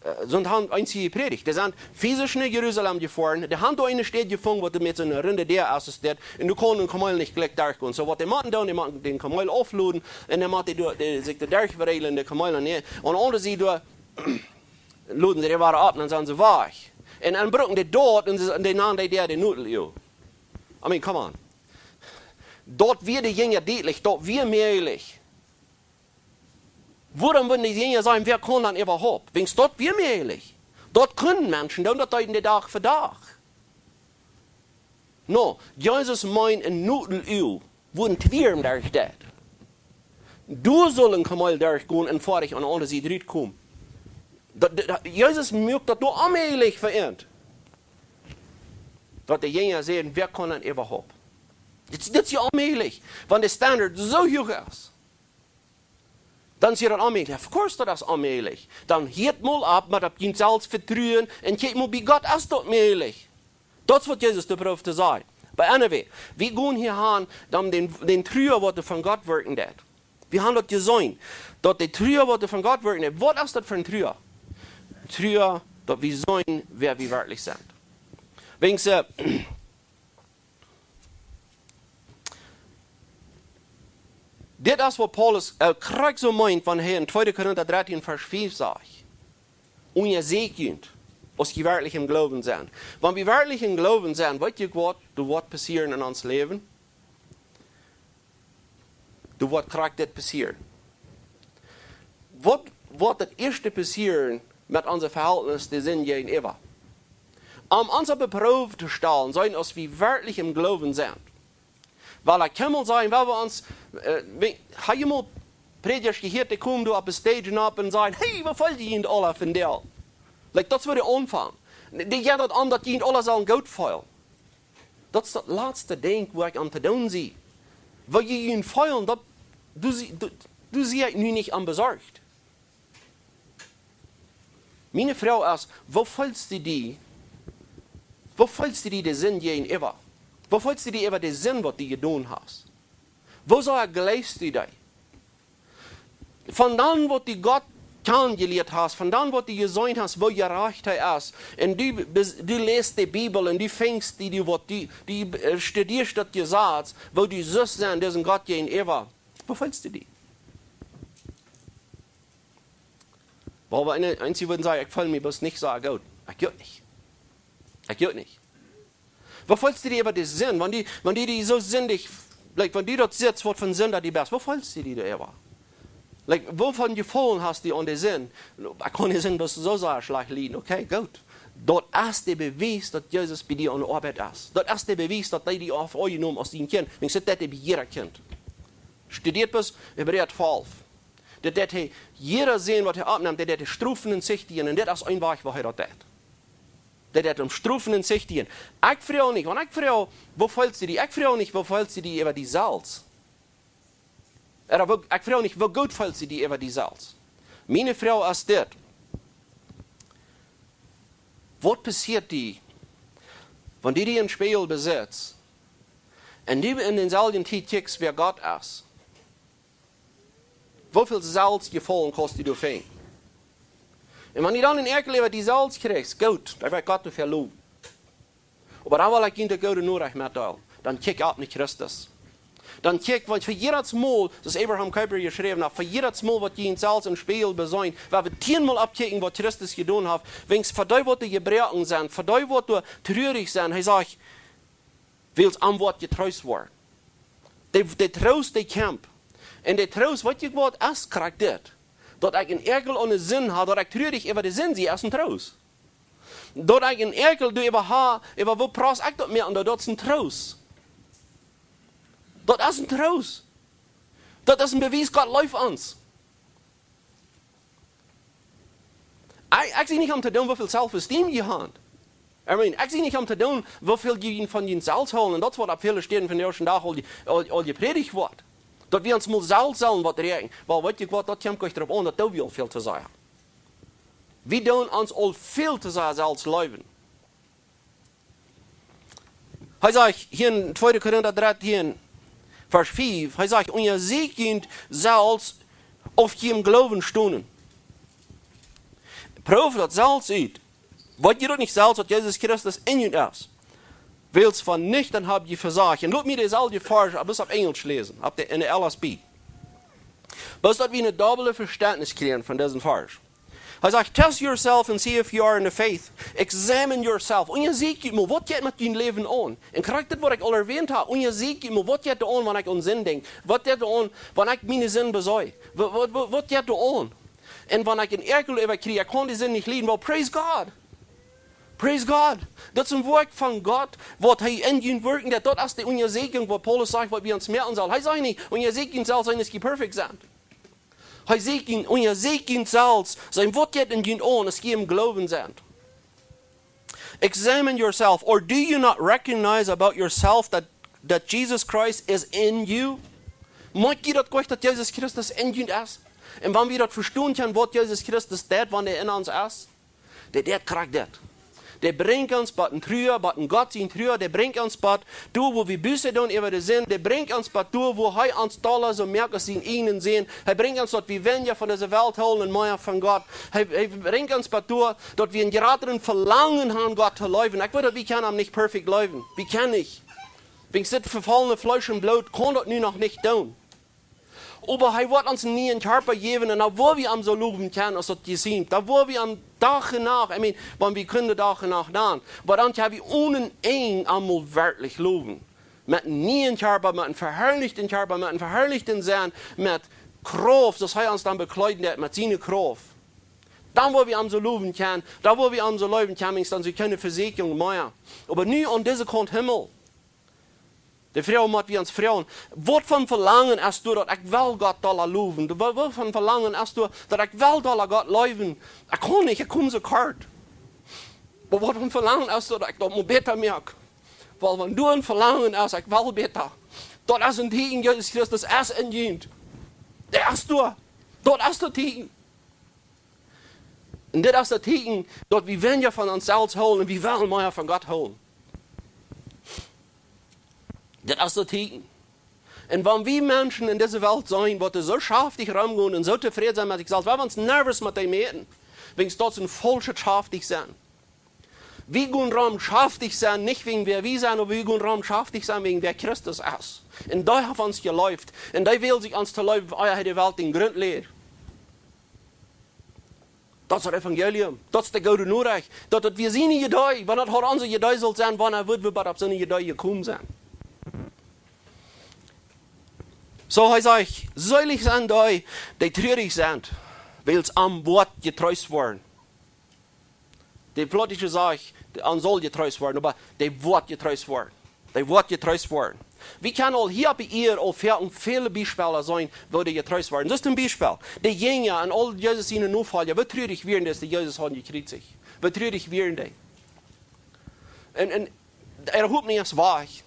äh, soont han eenje jeprädicht. Dee sent fisisch no Jerusalem jefoaren, dee han doa eene Städ jefungen, waut doa met soone runde Däa es, es dit, un doa kaun een Kameel nich jlikj derchgonen. Soo waut dee motten doonen, dee motten dän Kameel aufloden, un dan motten dee doa, dee, sikj doa derchwurjlen, de Kameel, un aun de aundre Sied doa loden see dee wada opp, dan sent see wajch. Un dan brucken dee doa, un see, un dee nanen dee Däa de Nodeluw. I mean, come on. Daut wia de Jinja dietlich, daut wia mäajlich. Wuarom wudden de Jinja sajen, wäa kaun dan äwahaupt? Wiels daut wia mäajlich. Daut kunnen Menschen doonen, daut deeden dee Dach fa Dach. No, Jesus meent, een Nodeluw, wua een Twierm derch deit. Doa sull een Kameel derchgonen un foadich aun de aundre Sied rutkomen. Daut, daut, daut, Jesus muak daut doa onmäajlich fa an. Daut de Jinja säden, wäa kaun dan äwahaupt? Dit, dit es je onmäajlich, wan de Standard soo huach es. Dan es je daut onmäajlich. Of course, daut es onmäajlich. Dan hieet mol opp met opp junt selfst vetruen un kjikjt mol, bie Gott es daut mäajlich. Daut es waut Jesus doa proowt to sajen. But anyway, wie gonen hia han, dan dän, dän Trua, waut doa von Gott wirkjen deit. Wie han daut jeseenen, daut de Trua, waut doa von Gott wirkjen deit. Waut es daut fa een Trua? Trua, daut wie seenen, wäa wie werkjlich sent. Wäajens, äh, dit es waut Paulus, äh, krakjt soo meent, wan hee en tweede Korinta dartieen Varsch fiew sajcht: Unjasäkjt junt, aus jie werkjlich em Gloowen sent. Wan wie werkjlich em Gloowen sent, weet jie waut, doa woat passieren en ons Läwen? Doa woat krakjt dit passieren. Waut woat daut ieeschte passieren met onse Verhältnis de Sind jäajenäwa? Om ons opp de Proow to stalen, seenen aus wie werkjlich em Gloowen sent. Wiels ekj kaun mol sajen, wan wie ons, äh, wie, ha jie mol Prädjasch jehieet, dee komen doa opp de Stage nopp un sajen: "Hey, woo feelt jie junt aula vondoag?" Like, daut es woo de Aunfank. Dee jeit daut aun, daut jie junt aula sellen goot feelen. Daut es daut latste Dinkj, wua ekj aun to doonen sie. Woo jie junt feelen, daut, doa sie, doa, doa sie ekj nu nich aun besorcht. Miene Froag es, woo feelst du die, woo feelst du die de Sind jäajenäwa? Woo feelst du die äwa de Sind, waut du jedonen hast? Woo sea jlikjst du dee? Von dan, waut du Gott kjanen jelieet hast, von dan, waut du jeseenen hast, woo jerajcht hee es, un du bes-, du läst de Bibel un du finjst die, die waut du, du, äh, studieescht daut Jesaz, woo du sust sennen, disen Gott jäajenäwa. Woo feelst du die? Wiels wie een, eenje wudden sajen: "Ekj feel mie bloos nich soo goot." Ekj uk nich. Ekj uk nich. Woo feelst du die äwa de Sind? Wan du, wan du die soo sindich, like, wan du daut sitst, waut fa een Sinda du best, woo feelst du die doaräwa? Like, woo fa een Jefeel hast du aun de Sind? Ekj kaun de Sind bloos soo sea schlajcht lieden. Okay, goot. Daut es de Bewies, daut Jesus bie die aun de Oabeit es. Daut es de Bewies, daut hee die haft aunjenomen aus sien Kjint. Wiels daut deit hee bie jieda Kjint. Studieet bloos Hebräa twalf. Daut deit hee, jieda Sän, waut hee oppnemt, daut deit hee strofen un sichtigen. Un dit es een Wajch, woo hee daut deit. Daut deit am strofen un sichtigen. Ekj froag nich, wan ekj froag, woo feelst du die? Ekj froag nich, woo feelst du die äwa die selfst? Ooda woo, ekj froag nich, woo goot feelst du die äwa die selfst? Miene Froag es dit: Waut passieet die, wan du die em Spieejel besitst un du en deeselwje Tiet kjikjst, wäa Gott es? Woo väl Selfstjefaulen kaust du doa finjen? Un wan du dan een Äakjel äwa die selfst kjrichst, goot, dan woat Gott doafäa lowen. Oba dan well ekj junt de goode Norecht metdeelen. Dan kjikj opp no Christus. Dan kjikj, wiels fa jiedet Mol, soo aus Abraham Kuyper jeschräwen haft, fa jiedet Mol, waut jie junt selfst em Spieejel beseenen, wan wie tieenmol oppkjikjen, waut Christus jedonen haft, wiels fa dee, waut doa jebroaken sent, fa dee, waut doa trurich sent, hee sajcht, wiels am woat jetreest woaren. De, de Troost, dee kjemt. Un de Troost, weet jie waut, es krakjt dit. Daut ekj een Äakjel aun de Sind ha, daut ekj trurich äwa de Sind sie, es een Troost. Daut ekj een Äakjel doaräwa ha, äwa woo praus ekj daut mea aun, daut es een Troost. Daut es een Troost. Daut es een Bewies, Gott leeft ons. Ekj, ekj sie nich om to doonen, woo väl self-esteem jie haben. I mean, ekj sie nich om to doonen, woo väl jie von junt selfst hoolen. Un daut woat opp väle Städen vondoag dän Dach aul, aul, aul jeprädicht woat. Daut wie ons mol selfst sellen waut räakjnen. Wiels weet jie waut, daut kjemt nich doaropp aun, daut doo wie aul väl too sea. Wie doonen ons aul väl too sea selfst leewen. Hee sajcht hia en tweede Korinta dartieen, Varsch fief, hee sajcht: "Unjasieekjt junt selfst, auf jie em Gloowen stonen." Prooft daut selfst ut. Weet jie daut nich selfst, daut Jesus Christus en junt es? Wiels wan nich, dan hab jie vesajcht. Un lot mie deeselwje Varsch, oba bloos opp Enjelsch läsen, opp de, enne L S B. Bloos daut wie een dobbelt Vestentnis kjrieen von disen Varsch. Hee sajcht: "Test yourself and see if you are in the faith. Examine yourself." Unjasieekj junt mol, waut jeit met jun Läwen aun? Un krakjt dit, waut ekj aul erwähnt hab, unjasieekj junt mol, waut jeit doa aun, wan ekj aun Sind denkj? Waut jeit doa aun, wan ekj miene Sind besee? Wa-, wa-, wa-, waut jeit doa aun? Un wan ekj een Erkel äwa kjrie, ekj kaun dee Sind nich lieden, well, praise God. Praise God. Daut es een Woakj von Gott, waut hee en junt wirkjen deit. Daut es de Unjasieekjunk, waut Paulus sajcht, waut wie ons moaken sellen. Hee sajcht nich: "Unjasieekj junt selfst, seenen, aus jie perfekt sent." Hee sajcht: "Unjasieekj junt selfst, seenen, waut jeit en junt aun, aus jie em Gloowen sent." Examine yourself, or do you not recognize about yourself that, that Jesus Christ is in you? Moakj jie daut goanich, daut Jesus Christus en junt es? Un wan wie daut vestonen kjennen, waut Jesus Christus deit, wan hee en ons es, dee deit krakjt dit. Dee brinjt ons bie een Trua, bie een Gott sien Trua, dee brinjt ons bie doa, wua wie Buss doonen äwa de Sind, dee brinjt ons bie doa, wua hee ons dolla soo moakt aus sienen eenen Sän. Hee brinjt ons, daut wie weinja von dise Welt hoolen un mea von Gott. Hee, hee brinjt ons bie doa, daut wie een jratret Velangen haben, Gott to leewen. Ekj weet, daut wie kjennen am nich perfekt leewen. Wie kjennen nich. Wäajen dit vefaulne Fleesch un Bloot kaun daut nu noch nich doonen. Oba hee woat ons een nieen Kjarpa jäwen un dan woa wie am soo lowen kjennen, aus daut jesiemt. Dan woa wie am Dach un Nacht, I mean, wan wie kjennen Dach un Nacht dan, oba dan kjenn wie onen Enj am mol werkjlich lowen. Met een nieen Kjarpa, met een veharlichten Kjarpa, met een veharlichten Sän, met Krauft, soo aus hee ons dan bekjleeden deit met siene Krauft. Dan woa wie am soo lowen kjennen, dan woa wie am soo leewen kjennen, dan soo kjeene Vesäakjunk mea. Oba nu aun dise Kaunt Himmel. De Froag mott wie ons froagen: Waut fa een Velangen es doa, daut ekj well Gott dolla lowen? Wa-, waut fa een Velangen es doa, daut ekj well dolla Gott leewen? Ekj kaun nich, ekj kom soo kort. Oba waut fa een Velangen es doa, daut ekj daut mol bäta moak? Well, wan doa een Velangen es, ekj well bäta, daut es een Tieekjen, Jesus Christus es en junt. Dee es doa. Daut es daut Tieekjen. Un dit es daut Tieekjen, daut wie weinja von ons selfst hoolen un wie wellen mea von Gott hoolen. Dit es daut Tieekjen. Un wan wie Menschen en dise Welt seenen, waut doa soo schaftich romgonen un soo tofräd sent met sikj selfst, wie ons nervous met dee moaken, wäajen daut see faulsch schaftich sent. Wie gonen rom schaftich sennen, nich wäajen wäa wie sent, oba wie gonen rom schaftich sennen wäajen wäa Christus es. Un dee haft ons jeleeft. Un dee well sikj ons to leewen, ea hee de Welt dän Grunt läd. Daut es daut Evangelium. Daut es de goode Norecht. Daut, daut wie siene Iedee, wan daut haud onse Iedee sullt sennen, wan wudd wie bie opp soone Iedee jekomen sennen? Soo, hee sajcht: Seelich sent dee, dee trurich sent, wiels an woat jetreest woaren. De plautdietsche sajcht, an saul jetreest woaren, oba dee woat jetreest woaren. Dee woat jetreest woaren. Wie kjennen aul hia opp de Ieed aul väl, väle Biespels seenen, woo dee jetreest woaren. Daut es een Biespel. De Jinja un aul Jesus siene Nofolja, woo trurich wieren dee, aus dee Jesus hauden jekjriezicht? Woo trurich wieren dee? Un, un äare Hopninj es wajch.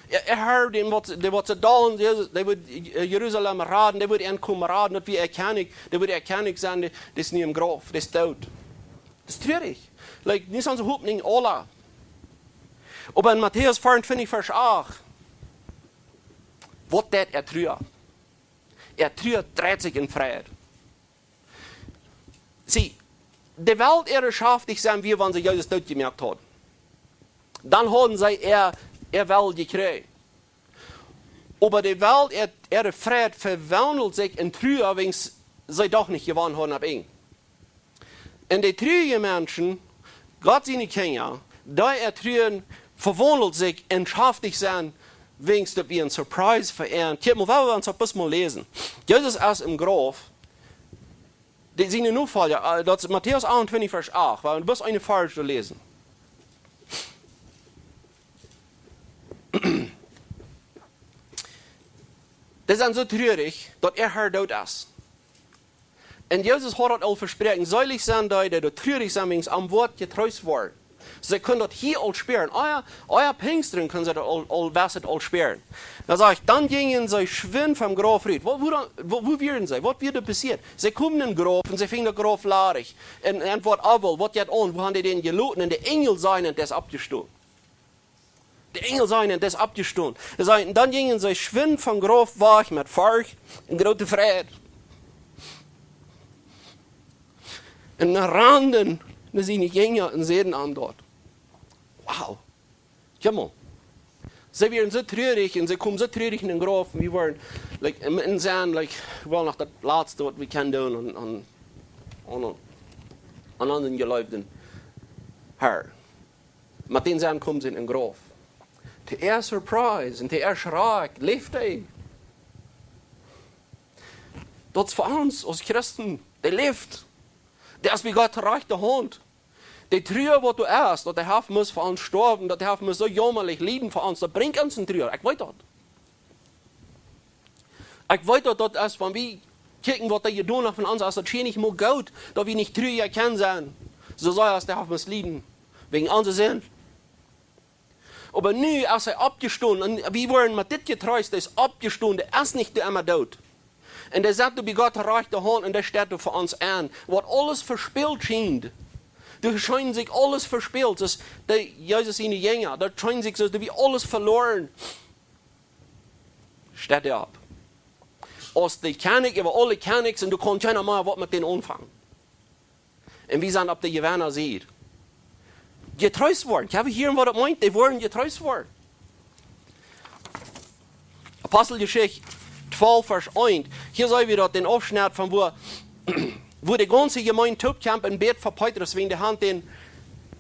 Äa, äa Har, dee woat, dee woat see dol, dee, dee woat, äh, Jerusalem raden, dee woat an komen raden, daut wia äa Kjennich, dee woat äa Kjennich sennen, dee, dee es nu em Grauf, dee es doot. Daut es trurich. Like, nu es onse Hopninj aula. Oba en Matäus vea un twintich, Varsch acht, woat daut äa Trua? Äa Trua dreit sikj en Freid. See, de Welt äare schaftich sennen wia, wan see Jesus doot jemoakt hauden. Dan hauden see äa, äa Well jekjräajen. Oba de Welt äa, äare Freid vewaundelt sikj en Trua, wäajen see doch nich jewonnen hauden opp Enj. Un de trurje Menschen, Gott siene Kjinja, dee äa Trua vewaundelt sikj en schaftich sennen, wäajen daut wia een Surprise fa an. Kjikj mol, well wie ons daut bloos mol läsen. Jesus es em Grauf. Dee siene Nofolja, äh, daut es Matäus acht un twintich, Varsch acht, well wie bloos een Varsch läsen. Dee sent soo trurich, daut äa Har doot es. Un Jesus haud daut aul vesproaken: Seelich sent dee, dee doa trurich sent, wäajen an woat jetreest woaren. See kjennen daut hia aul spieren. Ea, ea Pinjsten kjennen see daut aul, aul, wia daut aul spieren. Dan sajcht: Dan jinjen see schwind vom Grauf rut. Woo, woo dan, woo, woo wieren see? Waut wia doa passieet? See kjeemen em Grauf un see finjen daut Grauf ladich. Un, un waut aul, waut jeit aun? Woo haben dee dän jeloten? Un de Enjel säden: Dee es oppjestonen. De Enjel säden: Dee es oppjestonen. Dee säden, dan jinjen see schwind vom Grauf wajch met Forcht un groote Freid. Un dan randen no siene Jinja un säden an daut: Wow, kjikj mol. See wieren soo trurich un see kjeemen soo trurich en dän Grauf. Un wie wieren, like, em, em Senn, like, well, noch daut latste waut wie kjennen doonen aun, aun, aun, aun onsen jeleeften Herr. Met dän Senn kjeemen see en dän Grauf. To äa Surprise un to äa Schrakj läft hee. Daut es fa ons aus Christen, dee läft. Dee es bie Gott rajchte Haunt. De Trua waut doa es, daut hee haft must fa ons stoawen, daut hee haft must soo jaumalich lieden fa ons, daut brinjt ons en Trua. Ekj weet daut. Ekj weet daut, daut es, wan wie kjikjen waut hee jedonen haft fa ons, es daut scheen nich mol goot, daut wie nich trua kjennen sennen. Soo sea aus hee haft must lieden. Wäajen onse Sind. Oba nu es hee oppjestonen un wie woaren met dit jetreest, hee es oppjestonen, hee es nich fa emma doot. Un hee sett doa bie Gott rajchte Haunt un hee steit doa fa ons aun. Waut aules vespält schient. Doa schient sikj aules vespält. Daut de Jesus siene Jinja, daut schient sikj soo, daut wie aules veloaren. Steit hee opp. Aus de Kjennich äwa aule Kjennichs un doa kaun kjeena mea waut met dän aunfangen. Un wie sent opp de Jewenna-Sied. Jetreest woaren. Kjenn wie hieren waut daut meent? Dee woaren jetreest woaren. Aposteljeschicht twalf, Varsch eent. Hia seenen wie daut, dän Aufschnett von wua, wua de gaunze Jemeent toopkjemt un bät fa Petrus, wäajen dee haft dän,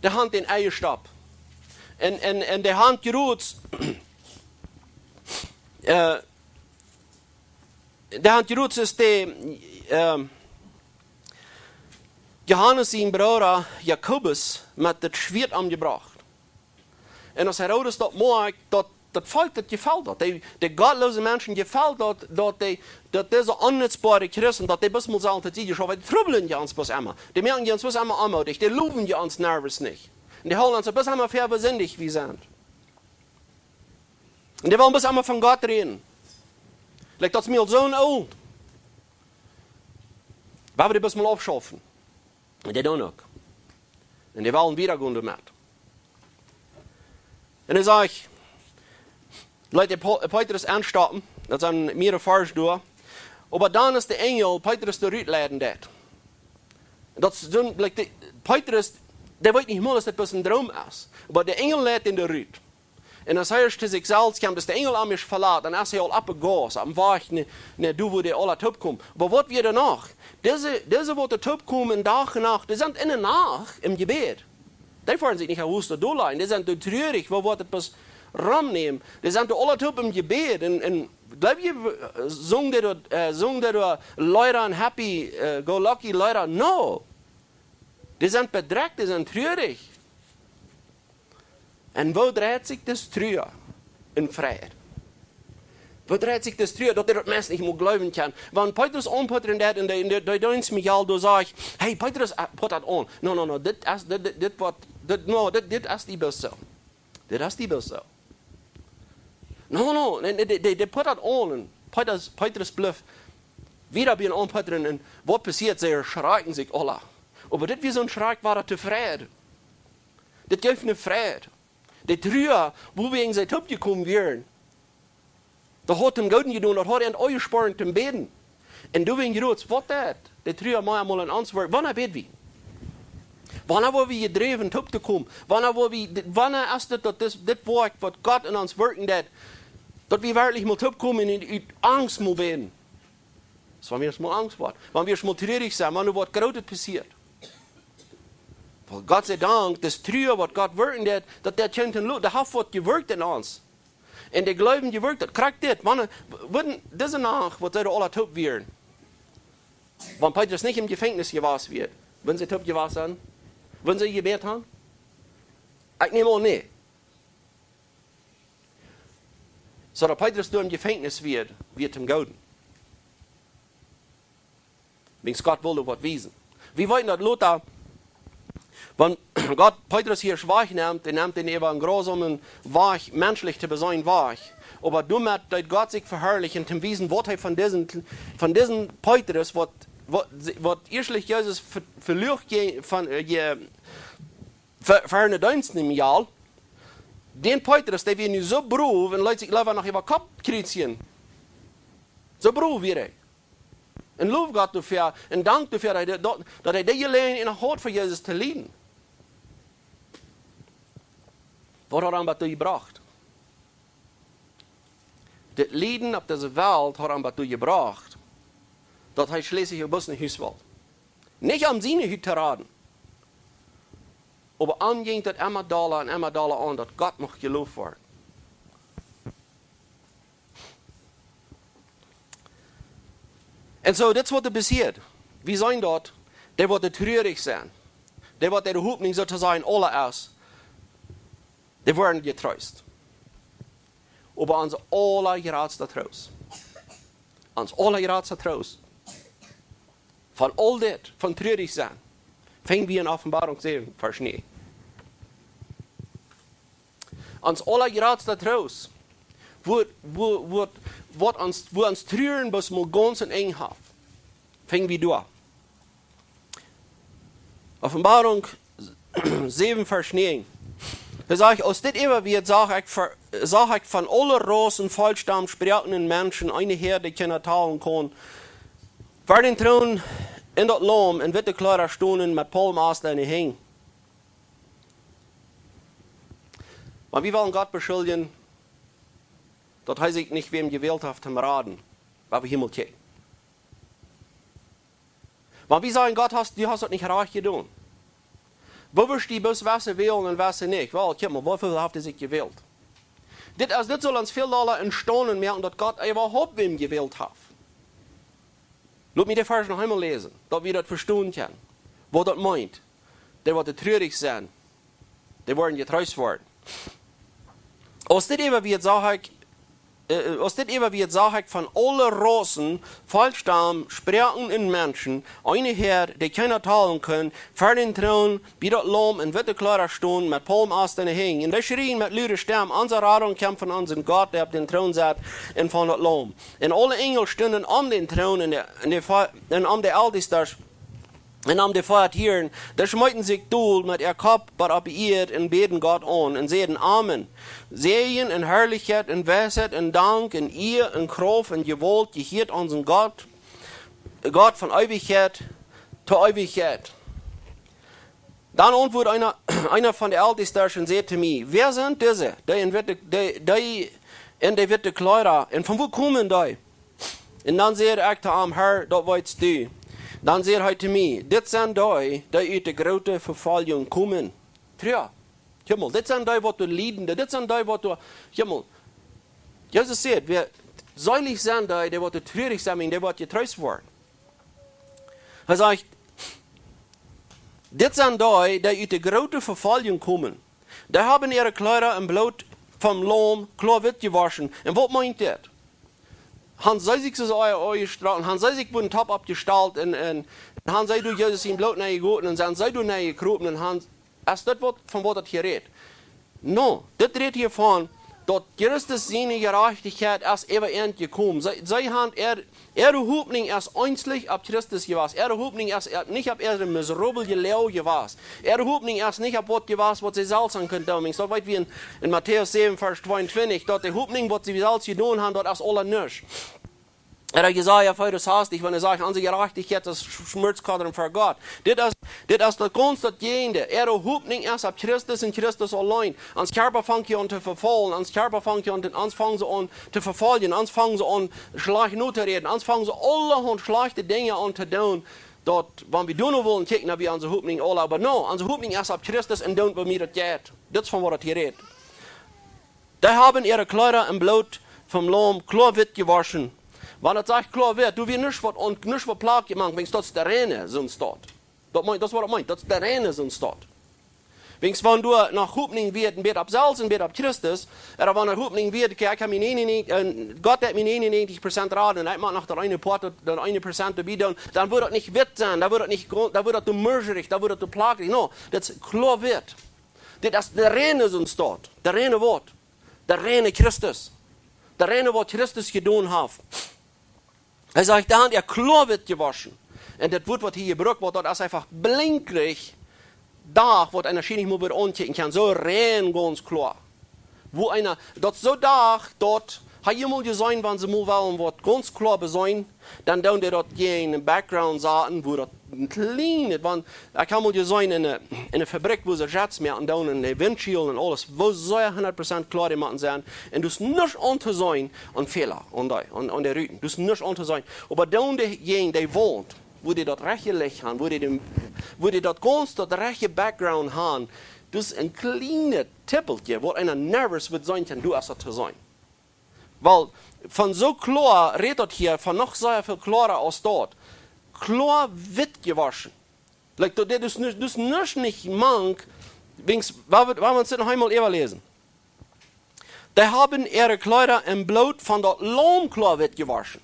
dee haft dän enjestopt. Un, un, un dee haft jrods, äh, dee haft jrods es dee, ähm, Johanes sien Brooda Jakobus met daut Schwieet omjebrocht. Un aus Herodes daut moakt, daut, daut Volkj daut jefelt daut. Dee, dee gottloose Menschen jefelt daut, daut dee, daut dise onnutzboare Christen, daut dee bloos mol sellen, daut see die schawen, dee trubblen je ons bloos emma. Dee moaken je ons bloos emma onmoodich. Dee lowen je ons nervös nich. Un dee hoolen ons bloos emma fa woo sindicht wie sent. Un dee wellen bloos emma von Gott räden. Like, daut es mie aul soo oolt. Wie woaren dee bloos mol aufschaufen. Un dee doonen uk. Un dee wellen wieda gonen doamet. Un dan sajcht, leet dee Po-, Petrus aunstoppen, daut sent mea Varsch doa. Oba dan es de Enjel Petrus doa rut leiden deed. Daut es soo, like, de, Petrus, dee weet nich mol, daut daut bloos een Droom es. Oba de Enjel leit am doa rut. Un aus hee ieescht to sikj selfst kjemt, es de Enjel am ieescht velat, dan es hee aul oppe Gauss, aum Wajch, nä, nä, doa wua dee aula toopkomen. Oba waut wia doa noch? Dise, dise waut doa toopkomen, Dach un Nacht, dee sent enne Nacht em Jebäd. Dee foaren sikj nich aus Huus doa dol lajen, dee sent doa trurich, woo woat et bloos romnämen? Dee sent doa aula toop em Jebäd, un, un, jleew jie, sungen dee doa, äh, sungen dee doa Leeda un happy, äh, go lucky Leeda? No. Dee sent bedrekjt, dee sent trurich. Un woo dreit sikj dis Trua en Fräd? Woo dreit sikj dis Trua, daut dee daut Mensch nich mea jleewen kaun? Wan Petrus aunputtren deed en de, en de, de Deenst Michael doa sajcht: "Hey, Petrus, äh, put daut aun. No, no, no, dit es, dit, dit, dit waut, dit, no, dit, dit es nich bloos soo. Dit es nich bloos soo." No, no, nä, nä, dee, dee, dee put daut aun. Un Petrus, Petrus blift wieda bie am aunputtren. Un waut passieet? See veschrakjen sikj aula. Oba dit wia soon Schrakj, wua daut tofräd. Dit jeef ne Fräd. De Trua, wua wie en see toopjekomen wieren, daut haud am Goodet jedonen, daut haud an aunjespornt toom bäden. Un doawäajen jrods, waut daut, de Trua mea mol en ons woat. Wanea bäd wie? Wanea woa wie jedräwen tooptokomen? Wanea woa wie, wanea es dit, daut dit, dit Woakj, waut Gott en ons wirkjen deed, daut wie werkjlich mol toopkomen un ut Angst mol bäden? Daut es, wan wie ieescht mol Angst woaren, wan wie ieescht mol trurich sent, wan doa waut Grootet passieet. Oba Gott sie Dank, daut Trua, waut Gott wirkjen deed, daut dee kjeem to Lot, dee haft waut jewirkjt en ons. Un dee Gloowen jewirkjt, daut krakjt dit, wan, wudden dise Nacht, waut see doa aula toop wieren, wan Petrus nich em Jefenkjnis jewast wia, wudden see toop jewast sennen? Wudden see jebät haben? Ekj näm aun, nä. Soo daut Petrus doa em Jefenkjnis wia, wia toom Gooden. Wiels Gott wull waut wiesen. Wie weeten daut lota, wan Gott Petrus hia wajch nemt, hee nemt dän äwa een grausamen Wajch, menschlich to beseenen Wajch. Oba doamet deed Gott sikj veharlichen, toom wiesen, waut hee von disen, von disen Petrus, waut, waut, waut ieeschtlich Jesus ve-, veluach je-, von, äh, je-, ve-, fa ne Deenst nämen wull, dän Petrus, dee wia nu soo brow un leet sikj leewa noch äwa Kopp kjriezjen. Soo brow wia hee. Un loof Gott doafäa un dank doafäa, daut hee, daut, daut hee dee Jeläajenheit noch haud fa Jesus to lieden. Waut haft am daut doa jebrocht? Dit Lieden opp dise Welt haft am daut doa jebrocht, daut hee schlieslich bloos no Hus wull. Nich om siene Hut to raden, oba am jinkj daut emma dolla un emma dolla aun, daut Gott mucht jeloft woaren. Un soo, dit es waut doa passieet. Wie seenen daut, dee waut doa trurich sent, dee waut äare Hopninj soo to sajen aula es, dee woaren jetreest. Oba ons aulajratsta Troost, ons aulajratsta Troost von aul dit, von trurich sennen, finj wie en Openboarunk säwen, Varsch näajen. Ons aulajratsta Troost, wua, wua, wua, waut ons, wua ons Truaren bloos mol gaunz een Enj haft, finj wie doa. Openboarunk säwen, Varsch näajen. Hee sajcht: Aus dit äwa wia, sach ekj ver-, sach ekj von aule Rausen, Volkjstam, Sproaken un Menschen eene Häad, dee kjeena talen kunn, ver dän Troon un daut Laum en witte Kjleeda stonen met Palmast en de Henj. Wan wie wellen Gott beschuljen, daut hee sikj nich wäm jewält haft toom raden, wan wie hia mol kjikjen. Wan wie sajen: Gott, hast, du hast daut nich rajcht jedonen. Woo wurscht du bloos wesse wälen un wesse nich? Well, kjikj mol, woo väl haft hee sikj jewält? Dit es, dit saul ons väl dolla enstonen moaken, daut Gott äwahaupt wäm jewält haft. Lot mie dän Varsch noch eemol läsen, daut wie daut vestonen kjennen, waut daut meent. Dee waut doa trurich sent, dee woaren jetreest woaren. Aus dit äwa wia, sach ekj, äh, aus dit äwa wia, sach ekj von aule Rausen, Volkjstam, Sproaken un Menschen eene Häad, dee kjeena talen kunn, ver dän Troon bie daut Laum en witte Kjleeda stonen met Palmast en de Henj. Un dee schrieejen met lude Stemm: Onse Radunk kjemt von onsen Gott, dee opp dän Troon sett, un von daut Laum. Un aule Enjel stunden om dän Troon un de, un de Ve-, un om de Eltestasch un om de Fea Tieren, dee schmeeten sikj dol met äa Kopp bat opp de Ieed un bäden Gott aun un säden: Amen. Säajen un Harlichkjeit un Weisheit un Dank un Iea un Krauft un Jewault jehieet onsen Gott, Gott von Eewichkjeit to Eewichkjeit. Dan auntwuad eena, eena von de Eltestasch un säd to mie: Wäa sent dise, dee en witte, dee, dee en de witte Kjleeda, un von wua komen dee? Un dan säd ekj to am: Herr, daut weetst du. Dan säd hee to mie: Dit sent dee, dee ut de groote Vefoljunk komen. Trua. Kjikj mol, dit sent dee waut doa lieden, dit sent dee waut doa, kjikj mol. Jesus säd: Wäa, seelich sent dee, dee waut doa trurich sent, un dee waut jetreest woaren. Hee sajcht: Dit sent dee, dee ut de groote Vefoljunk komen. Dee haben äare Kjleeda em Bloot vom Laum kloa witt jewoschen. Un waut meent dit? Han see sikj soo aunjestrocken, han see sikj wudden top oppjestalt un, un, un han see doa Jesus sien Bloot nenjegoten un sent see doa nenjekropen un han, es dit waut, von waut daut hia rät? No, dit rät hia von, daut Christus siene Jerajchtichkjeit es äwa an jekomen. See, see han äa, äare Hopninj es eensich opp Christus jewast. Äare Hopninj es, äh, nich opp äare miserabel Loag jewast. Äare Hopninj es nich opp waut jewast, waut see selfst han kunnen doonen. Soo wiet wie en, en Matäus säwen, Varsch tweeuntwintich, daut de Hopninj, waut see selfst jedonen han, daut es aula nuscht. Ooda Jesaja vea un sastich, wan hee sajcht: Onse Jerajchtichkjeit es Sch-, Schmutzkauder ver Gott. Dit es, dit es daut gaunz daut Jäajendeel. Äare Hopninj es opp Christus un Christus auleen. Ons Kjarpa fangt hia aun to vefaulen. Ons Kjarpa fangt hia aun, ons fangen see aun to vefoljen. Ons fangen see aun schlajcht notoräden. Ons fangen see aulahaunt schlajchte Dinja aun to doonen. Daut, wan wie doonen wellen, kjikj, dan wie onse Hopninj aula. Oba no, onse Hopninj es opp Christus un doonen, woo mie daut jeit. Dit es von waut hee hia rät. Dee haben äare Kjleeda em Bloot vom Laum kloa witt jewoschen. Wan daut sajcht kloa witt, doa wia nuscht waut aun, nuscht waut Plak jemoakt, wiels daut es de reine Sindstaut. Daut meent, daut es waut daut meent, daut es de reine Sindstaut. Wiels wan doa noch Hopninj wia, een bät opp selfst, een bät opp Christus, ooda wan doa Hopninj wia, kjikj, ekj hab mie nienenuntich, äh, Gott haft mie nienenuntich Prozent jerat, un ekj mott noch daut eene Poat, daut eene Prozent doabie doonen, dan wudd daut nich witt sennen, dan wudd daut nich gro-, dan wudd daut too murschrich, dan wudd daut too plakrich. No, daut es kloa witt. Dit es de reine Sindstaut, de reine Wort, de reine Christus, de reine waut Christus jedonen haft. Hee sajcht: Dee han äa kloa witt jewoschen. Un daut Wuat waut hia jebrukt woat, daut es eefach blinkrich Dach, waut eena scheen nich mol wada aunkjikjen kaun. Soo rein, gaunz kloa. Woo eena, daut es soo Dach, daut Hast du mol jeseenen, wan see mol wellen waut gaunz kloa beseenen, dan doonen dee daut jäajen een background saten, wua daut een kjlienet, wan, ekj hab mol jeseenen en eene, en eene Fabrikj, wua see Jets moaken doonen, un de Windschild un aules, wua see hundat Prozent kloa dee motten sennen, un doa es nuscht aun to seenen aun Fäla, aun dee, aun, aun de Ruten, doa es nuscht aun to seenen. Oba doonen dee jäajen dee Waunt, wua dee daut rajchte Licht haben, wua dee dän, wua dee daut gaunz daut rajchte background haben, doa es een kjlienet Tippeltje, waut eena nervous woat sennen, daut es daut to seenen. Wiels von soo kloa rät daut hia, von noch sea väl kloara aus daut. Kloa witt jewoschen. Like, daut, dit es nich, dit es nich, nich mank, wiels, wan wie, wan wie ons dit noch eemol äwaläsen. Dee haben äare Kjleeda em Bloot von daut Laum kloa witt jewoschen.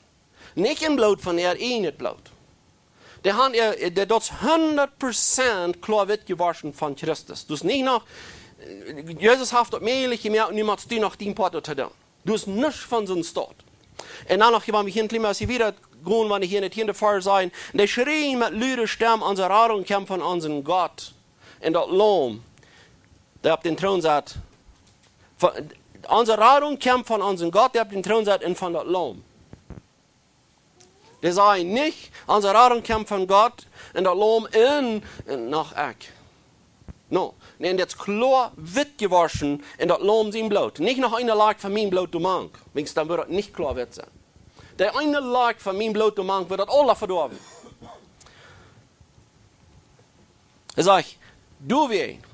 Nich em Bloot von äa ieejnet Bloot. Dee haben äa, dee, daut es hundat Prozent kloa witt jewoschen von Christus. Doa es nich noch, Jesus haft daut mäajlich jemoakt, nu motst du noch dien Poat to doonen. Doa es nuscht von soon Staut. Un dan noch, wan wie hia een kjlien bät wieda gonen, wan wie hia en de tieende Varsch seenen, un dee schrieejen met lude Stemm: Onse Radunk kjemt von onsen Gott un daut Laum, dee opp dän Troon sett. Von, onse Radunk kjemt von onsen Gott, dee opp dän Troon sett, un von daut Laum. Dee sajen nich: Onse Radunk kjemt von Gott un daut Laum un, un noch ekj. No, nä, un dit es kloa witt jewoschen en daut Laum sien Bloot. Nich noch eene Lakj von mien Bloot doa mank, wiels dan wudd daut nich kloa witt sennen. Dee eene Lakj von mien Bloot doa mank, wudd daut aula vedoawen. Hee sajcht: Doawäajen,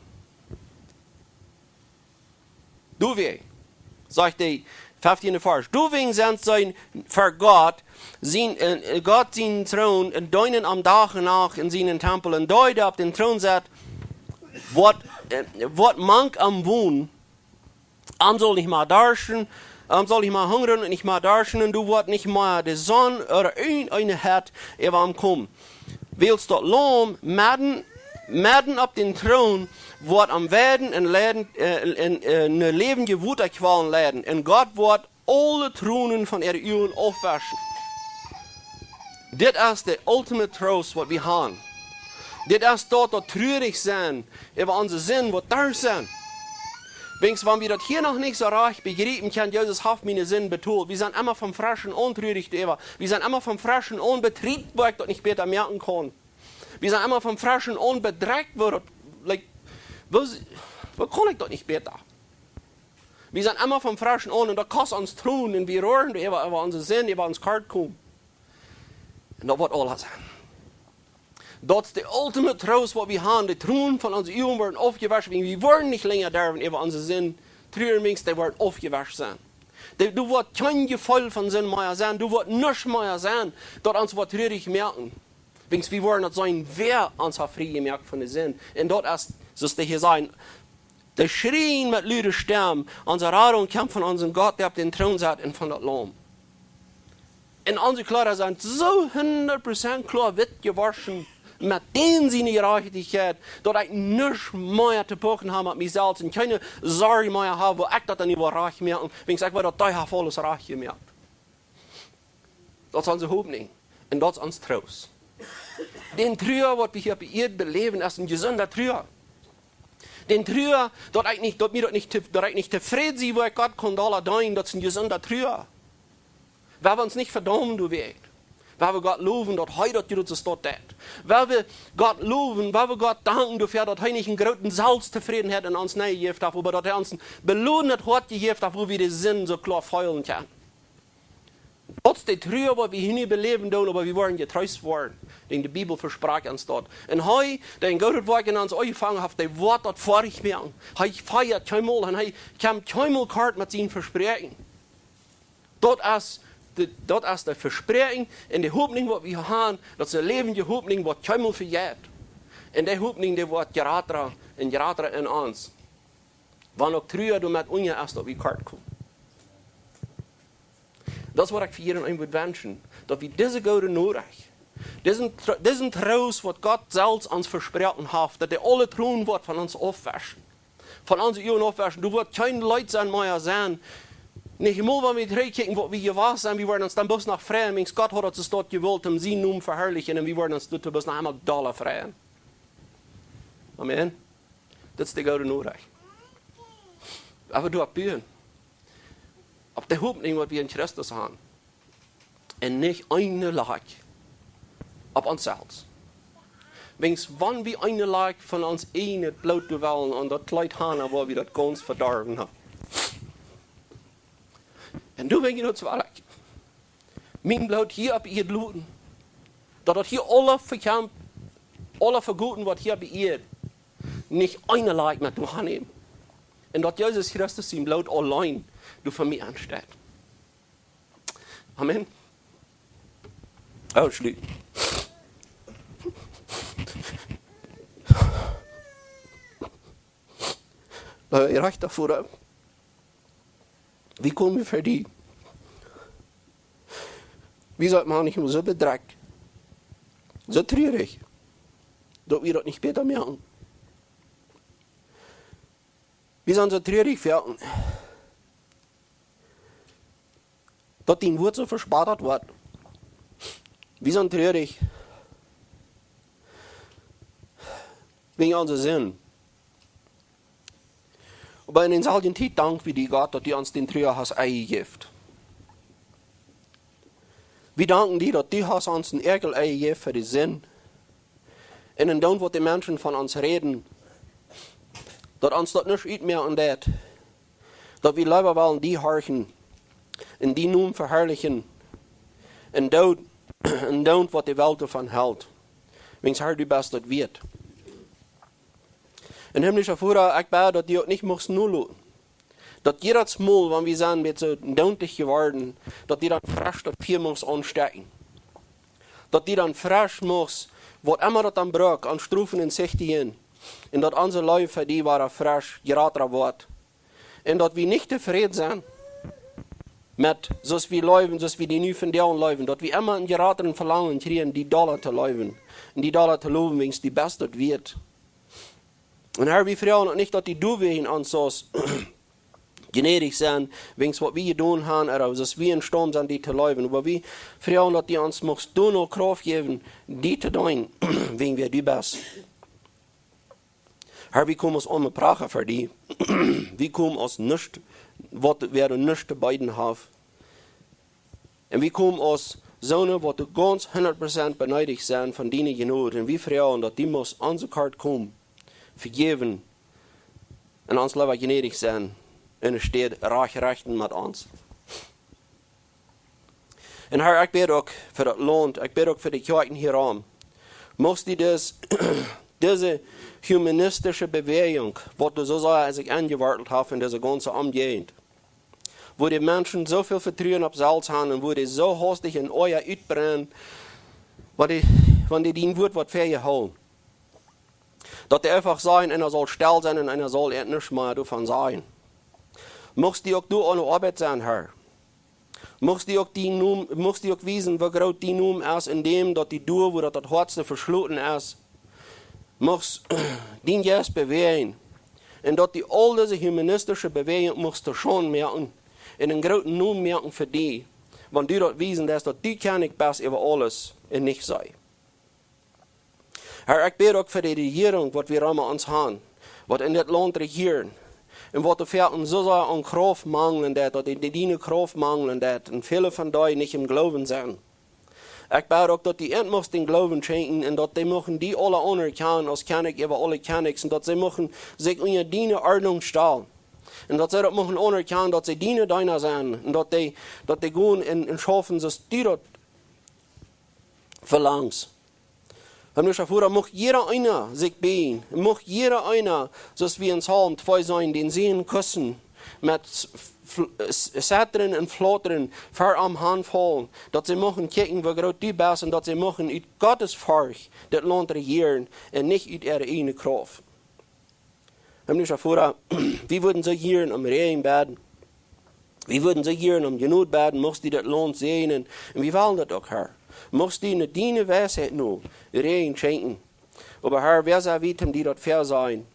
doawäajen, sajcht de fieftieende Varsch, doawäajen sent see ver Gott sien, äh, Gott sienen Troon un deenen am Dach un Nacht en sienen Tempel. Un dee, dee opp dän Troon sett, woat, äh, woat mank an wonen. Am saul nich mea darschten, am saul nich mea hungren un nich mea darschten, un doa woat nich mea de Sonn ooda irjent eene Hett äwa am komen. Wiels daut Laum medden, medden opp dän Troon woat am weiden un leiden, äh, un, äh, ne läwendje Wotakjwal leiden. Un Gott woat aule Tronen von äare Uagen aufwoschen. Dit es de ultimate Troost, waut wie haben. Dit es daut, daut trurich sennen äwa onse Sind, waut doa sent. Wiels, wan wie daut hia noch nich soo rajcht bejriepen kjennen, Jesus haft miene Sind betolt. Wie sent emma von freschen aun trurich doaräwa. Wie sent emma von freschen aun betrieet, woo ekj daut nich bäta moaken kaun. Wie sent emma von freschen aun bedrekjt, woo daut, like, woo, woo kaun ekj daut nich bäta? Wie sent emma von freschen aun un daut kost ons Tronen un wie roaren doaräwa, äwa onse Sind, äwa ons Kjartakom. Un daut woat aules sennen. Daut es de ultimate Troost, waut wie haben. De Tronen von onse Uagen woaren aufjewoschen. Wie woaren nich lenja derwen äwa onse Sind truren, wiels dee woaren aufjewoschen sennen. Dee, doa woat kjeen Jefeel von Sind mea sennen. Doa woat nuscht mea sennen, daut ons woat trurich moaken. Wiels wie woaren daut seenen, wäa ons haft frie jemoakt von de Sind. Un daut es, soo aus dee hia sajen, dee schrieejen met lude Stemm: Onse Radunk kjemt von onsen Gott, dee opp dän Troon sett, un von daut Laum. Un onse Kjleeda sent soo hundat Prozent kloa witt jewoschen met dän siene Jerajchtichkjeit, daut ekj nuscht mea to poaken hab met mie selfst un kjeene Sorj mea hab, woo ekj daut dan nu woa rajcht moaken, wiels ekj weet, daut dee haft aules rajcht jemoakt. Daut es onse Hopninj. Un daut es ons Troost. Dän Trua, waut wie hia opp de Ieed beläwen, es een jesunda Trua. Dän Trua, daut ekj nich, daut mie daut nich to-, daut ekj nich tofräd sie, woo ekj Gott kaun dolla deenen, daut es een jesunda Trua. Wan wie ons nich vedaumen doawäajen. Wan wie Gott lowen, daut hee daut jrod soo stolt deit. Wan wie Gott lowen, wan wie Gott danken doafäa, daut hee nich eene groote Selfsttofrädenheit en ons nenjejäft haft, oba daut hee ons een belodenet Hoat jejäft haft, wua wie de Sind soo kloa feelen kjennen. Daut es de Trua, waut wie hia nu beläwen doonen, oba wie woaren jetreest woaren. Wiels de Bibel vesprakjt ons daut. Un hee, dee een goodet Woakj en ons aunjefongen haft, dee woat daut foadich moaken. Hee fält kjeenmol un hee kjemt kjeenmol kort met sien Vespräakjen. Daut es de, daut es de Vespräakjen un de Hopninj, waut wie haben, daut es ne läwendje Hopninj, waut kjeenmol vejeit. Un dee Hopninj, dee woat jrata un jrata en ons. Wan uk Trua doamet unja es, daut wie kort komen. Daut es, waut ekj fa jieda eenen wudd wenschen, daut wie dise goode Norecht, disen Tr-, disen Troost, waut Gott selfst ons vesproaken haft, daut dee aule Tronen woat von ons aufwoschen. Von onse Uagen aufwoschen. Doa woat kjeen Leet sennen mea sennen. Nich mol, wan wie trigjkjikjen, waut wie jewast sent, wie woaren ons dan bloos noch freien, wiels Gott haud daut soo jewult, om sienen Nomen to veharlichen, un wie woaren ons doa bloos noch eemol dolla freien. Amen. Daut es de goode Norecht. Oba doa buen. Opp de Hopninj, waut wie en Christus haben. Un nich eene Lach opp ons selfst. Wiels wan wie eene Lach von ons eejen Bloot doonen wellen aun daut Kjleet han, dan woa wie daut gaunz vedorwen haben. Un doa woa ekj daut soo wajch. Mien Bloot hia opp Ieed loten. Daut daut hia aule vekjamft, aule vegoten woat hia opp Ieed. Nich eene Lach mea to haben. Un daut Jesus Christus sien Bloot auleen doa fa mie aunsteit. Amen. Oh, schliet. Leewa jerajchta Voda, wie komen ver die? Wie sent wie manchmol soo bedrekjt, soo trurich, daut wie daut nich bäta moaken? Wie sent soo trurich, wie, daut dien Wuat soo vespott woat. Wie sent trurich wäajen onse Sind. Oba en dee selwje Tiet dank wie die, Gott, daut du ons dän Trua hast enjejäft. Wie danken die, daut du hast ons een Ekjel enjejäft fa de Sind. Un endoont, waut de Menschen von ons räden, daut ons daut nuscht utmoakt, daut wie leewa wellen die horchen un dienen Nomen veharlichen un doonen, un doonen, waut de Welt doavon helt. Wiels, Herr, du best daut wieet. Un himmlischa Voda, ekj bäd, daut du uk nich muchst nulo. Daut jiedet Mol, wan wie sent met soo dontich jeworden, daut du dan fresch daut Fia muchst aunstekjen. Daut du dan fresch muchst, waut emma daut dan brukt, aun Strofen un Sichtigen. Un daut onse Leew fa die wada fresch, jrata woat. Un daut wie nich tofräd sent met, soo aus wie leewen, soo aus wie die nu vondoag leewen. Daut wie emma een jratret Velangen kjrieen, die dolla to leewen. Un die dolla to lowen, wiels du best daut wieet. Un Herr, wie froagen uk nich, daut du doawäajen ons sust jnädich sennen, wiels waut wie jedonen haben, ooda soo aus wie emstaund sent, die to leewen. Oba wie froagen, daut du ons muchst doano Krauft jäwen, die to deenen, wäajen wäa du best. Herr, wie komen aus oame Pracha ver die. Wie komen aus nuscht, waut wie nuscht to beeden haben. Un wie komen aus soone, waut gaunz hundat Prozent beneedicht sent von diene Jnod. Un wie froagen, daut du muchst aun onse Kjoakj komen, vejäwen un ons leewa jnädich sennen, enne Städ rajcht rechten met ons. Un Herr, ekj bäd uk fa daut Launt, ekj bäd uk fa de Kjoakjen hia aun. Muchst du dis, dise humanistische Bewäajunk, waut doa soo sea sikj aunjewortelt haft en dise gaunze Omjäajent, wua de Menschen soo väl Vetruen opp selfst haben un wua dee soo hastich en Oaja utbrennen, wan dee, wan dee dien Wuat woat väajehoolen. Daut dee eefach sajen, eena saul stell sennen un eena saul ieescht nuscht mea doavon sajen. Muchst du uk doa aune Oabeit sennen, Herr. Muchst du uk dien Nomen, muchst du uk wiesen, woo groot dien Nomen es, endäm daut du doa, wua daut daut hoatste veschloten es, muchst dien Jeist bewäajen. Un daut du aul dise humanistische Bewäajunk muchst to Schaund moaken un een grooten Nomen moaken fa die. Wan du daut wiesen deist, daut du Kjennich best äwa aules un nich see. Herr, ekj bäd uk fa de Rejierunk, waut wie rom ons haben, waut en dit Launt rejieren. Un waut doa foaken soo sea aun Krauft manjelt, daut dee, dee diene Krauft manjelt, un väle von dee nich em Gloowen sent. Ekj bäd uk, daut du an muchst dän Gloowen schenkjen un daut dee muchten die aule aunerkjanen aus Kjennich äwa aule Kjennichs un daut see muchten sikj unja diene Ordnunk stalen. Un daut see daut muchten aunerkjanen, daut see diene Deena sent un daut dee, daut dee gonen un, un schaufen, soo aus du daut velangst. Himmlischa Voda, mucht jieda eena sikj bieejen, mucht jieda eena, soo aus wie en Psalm twee seenen, dän Sän kussen, met s-, fl-, s-, Zettren un Flautren ver am hanfaulen, daut see muchten kjikjen, woo groot du best, un daut see muchten ut Gottesforcht dit Launt rejieren un nich ut äare ieejne Krauft. Himmlischa Voda, wie wudden soo jieren om Räajen bäden. Wie wudden soo jieren om Jnod bäden, muchst du daut Launt säajnen. Un wie wellen daut uk, Herr. Muchst du no diene Weisheit no Räajen schenkjen. Oba Herr, wäa sie wie, om die daut väasajen?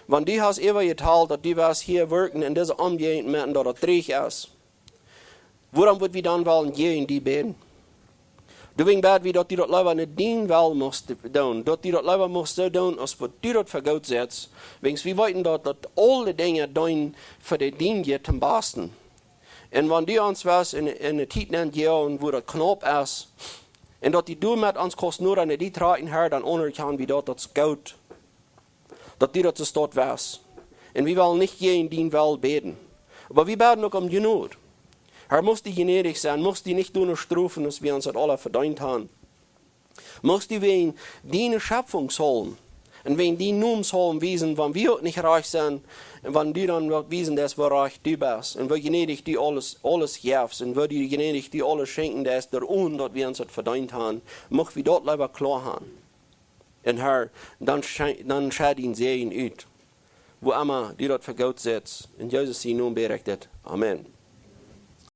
Wan du hast äwajetalt, daut du woascht hia werkjen en dise Omjäajent, moaken daut daut dreech es. Wuarom wudd wie dan wellen jäajen die bäden? Doawäajen bäd wie, daut du daut leewa no dien Well muchst doonen, daut du daut leewa muchst soo doonen, aus waut du daut fa goot setst. Wiels wie weeten, daut, daut aule Dinja deenen fa de Dinja toom basten. Un wan du ons west en, en de Tiet nenn joagen, wua daut knaup es, un daut du doamet ons kaust noda no die trakjen, Herr, dan aunerkjan wie daut, daut es goot, daut du daut soo staut west. Un wie wellen nich jäajen dien Well bäden. Oba wie bäden uk om Jnod. Herr, muchst du jnädich sennen, muchst du nich doonen strofen, aus wie ons daut aula vedeent haben. Muchst du wäajen diene Schepfung saulwen un wäajen dienen Nomen saulwen wiesen, wan wie uk nich rajcht sent, un wan du dan west wiesen, daut woo rajcht du best, un woo jnädich du aules, aules jefst, un woo du jnädich du aules schenkjen deist, doaromm daut wie ons daut vedeent haben, mucht wie daut leewa kloa haben. Un Herr, dan schei-, dan schedd dien Säajen ut, wua emma du daut fa goot sitst. En Jesus sien Nomen bäd ekj dit. Amen.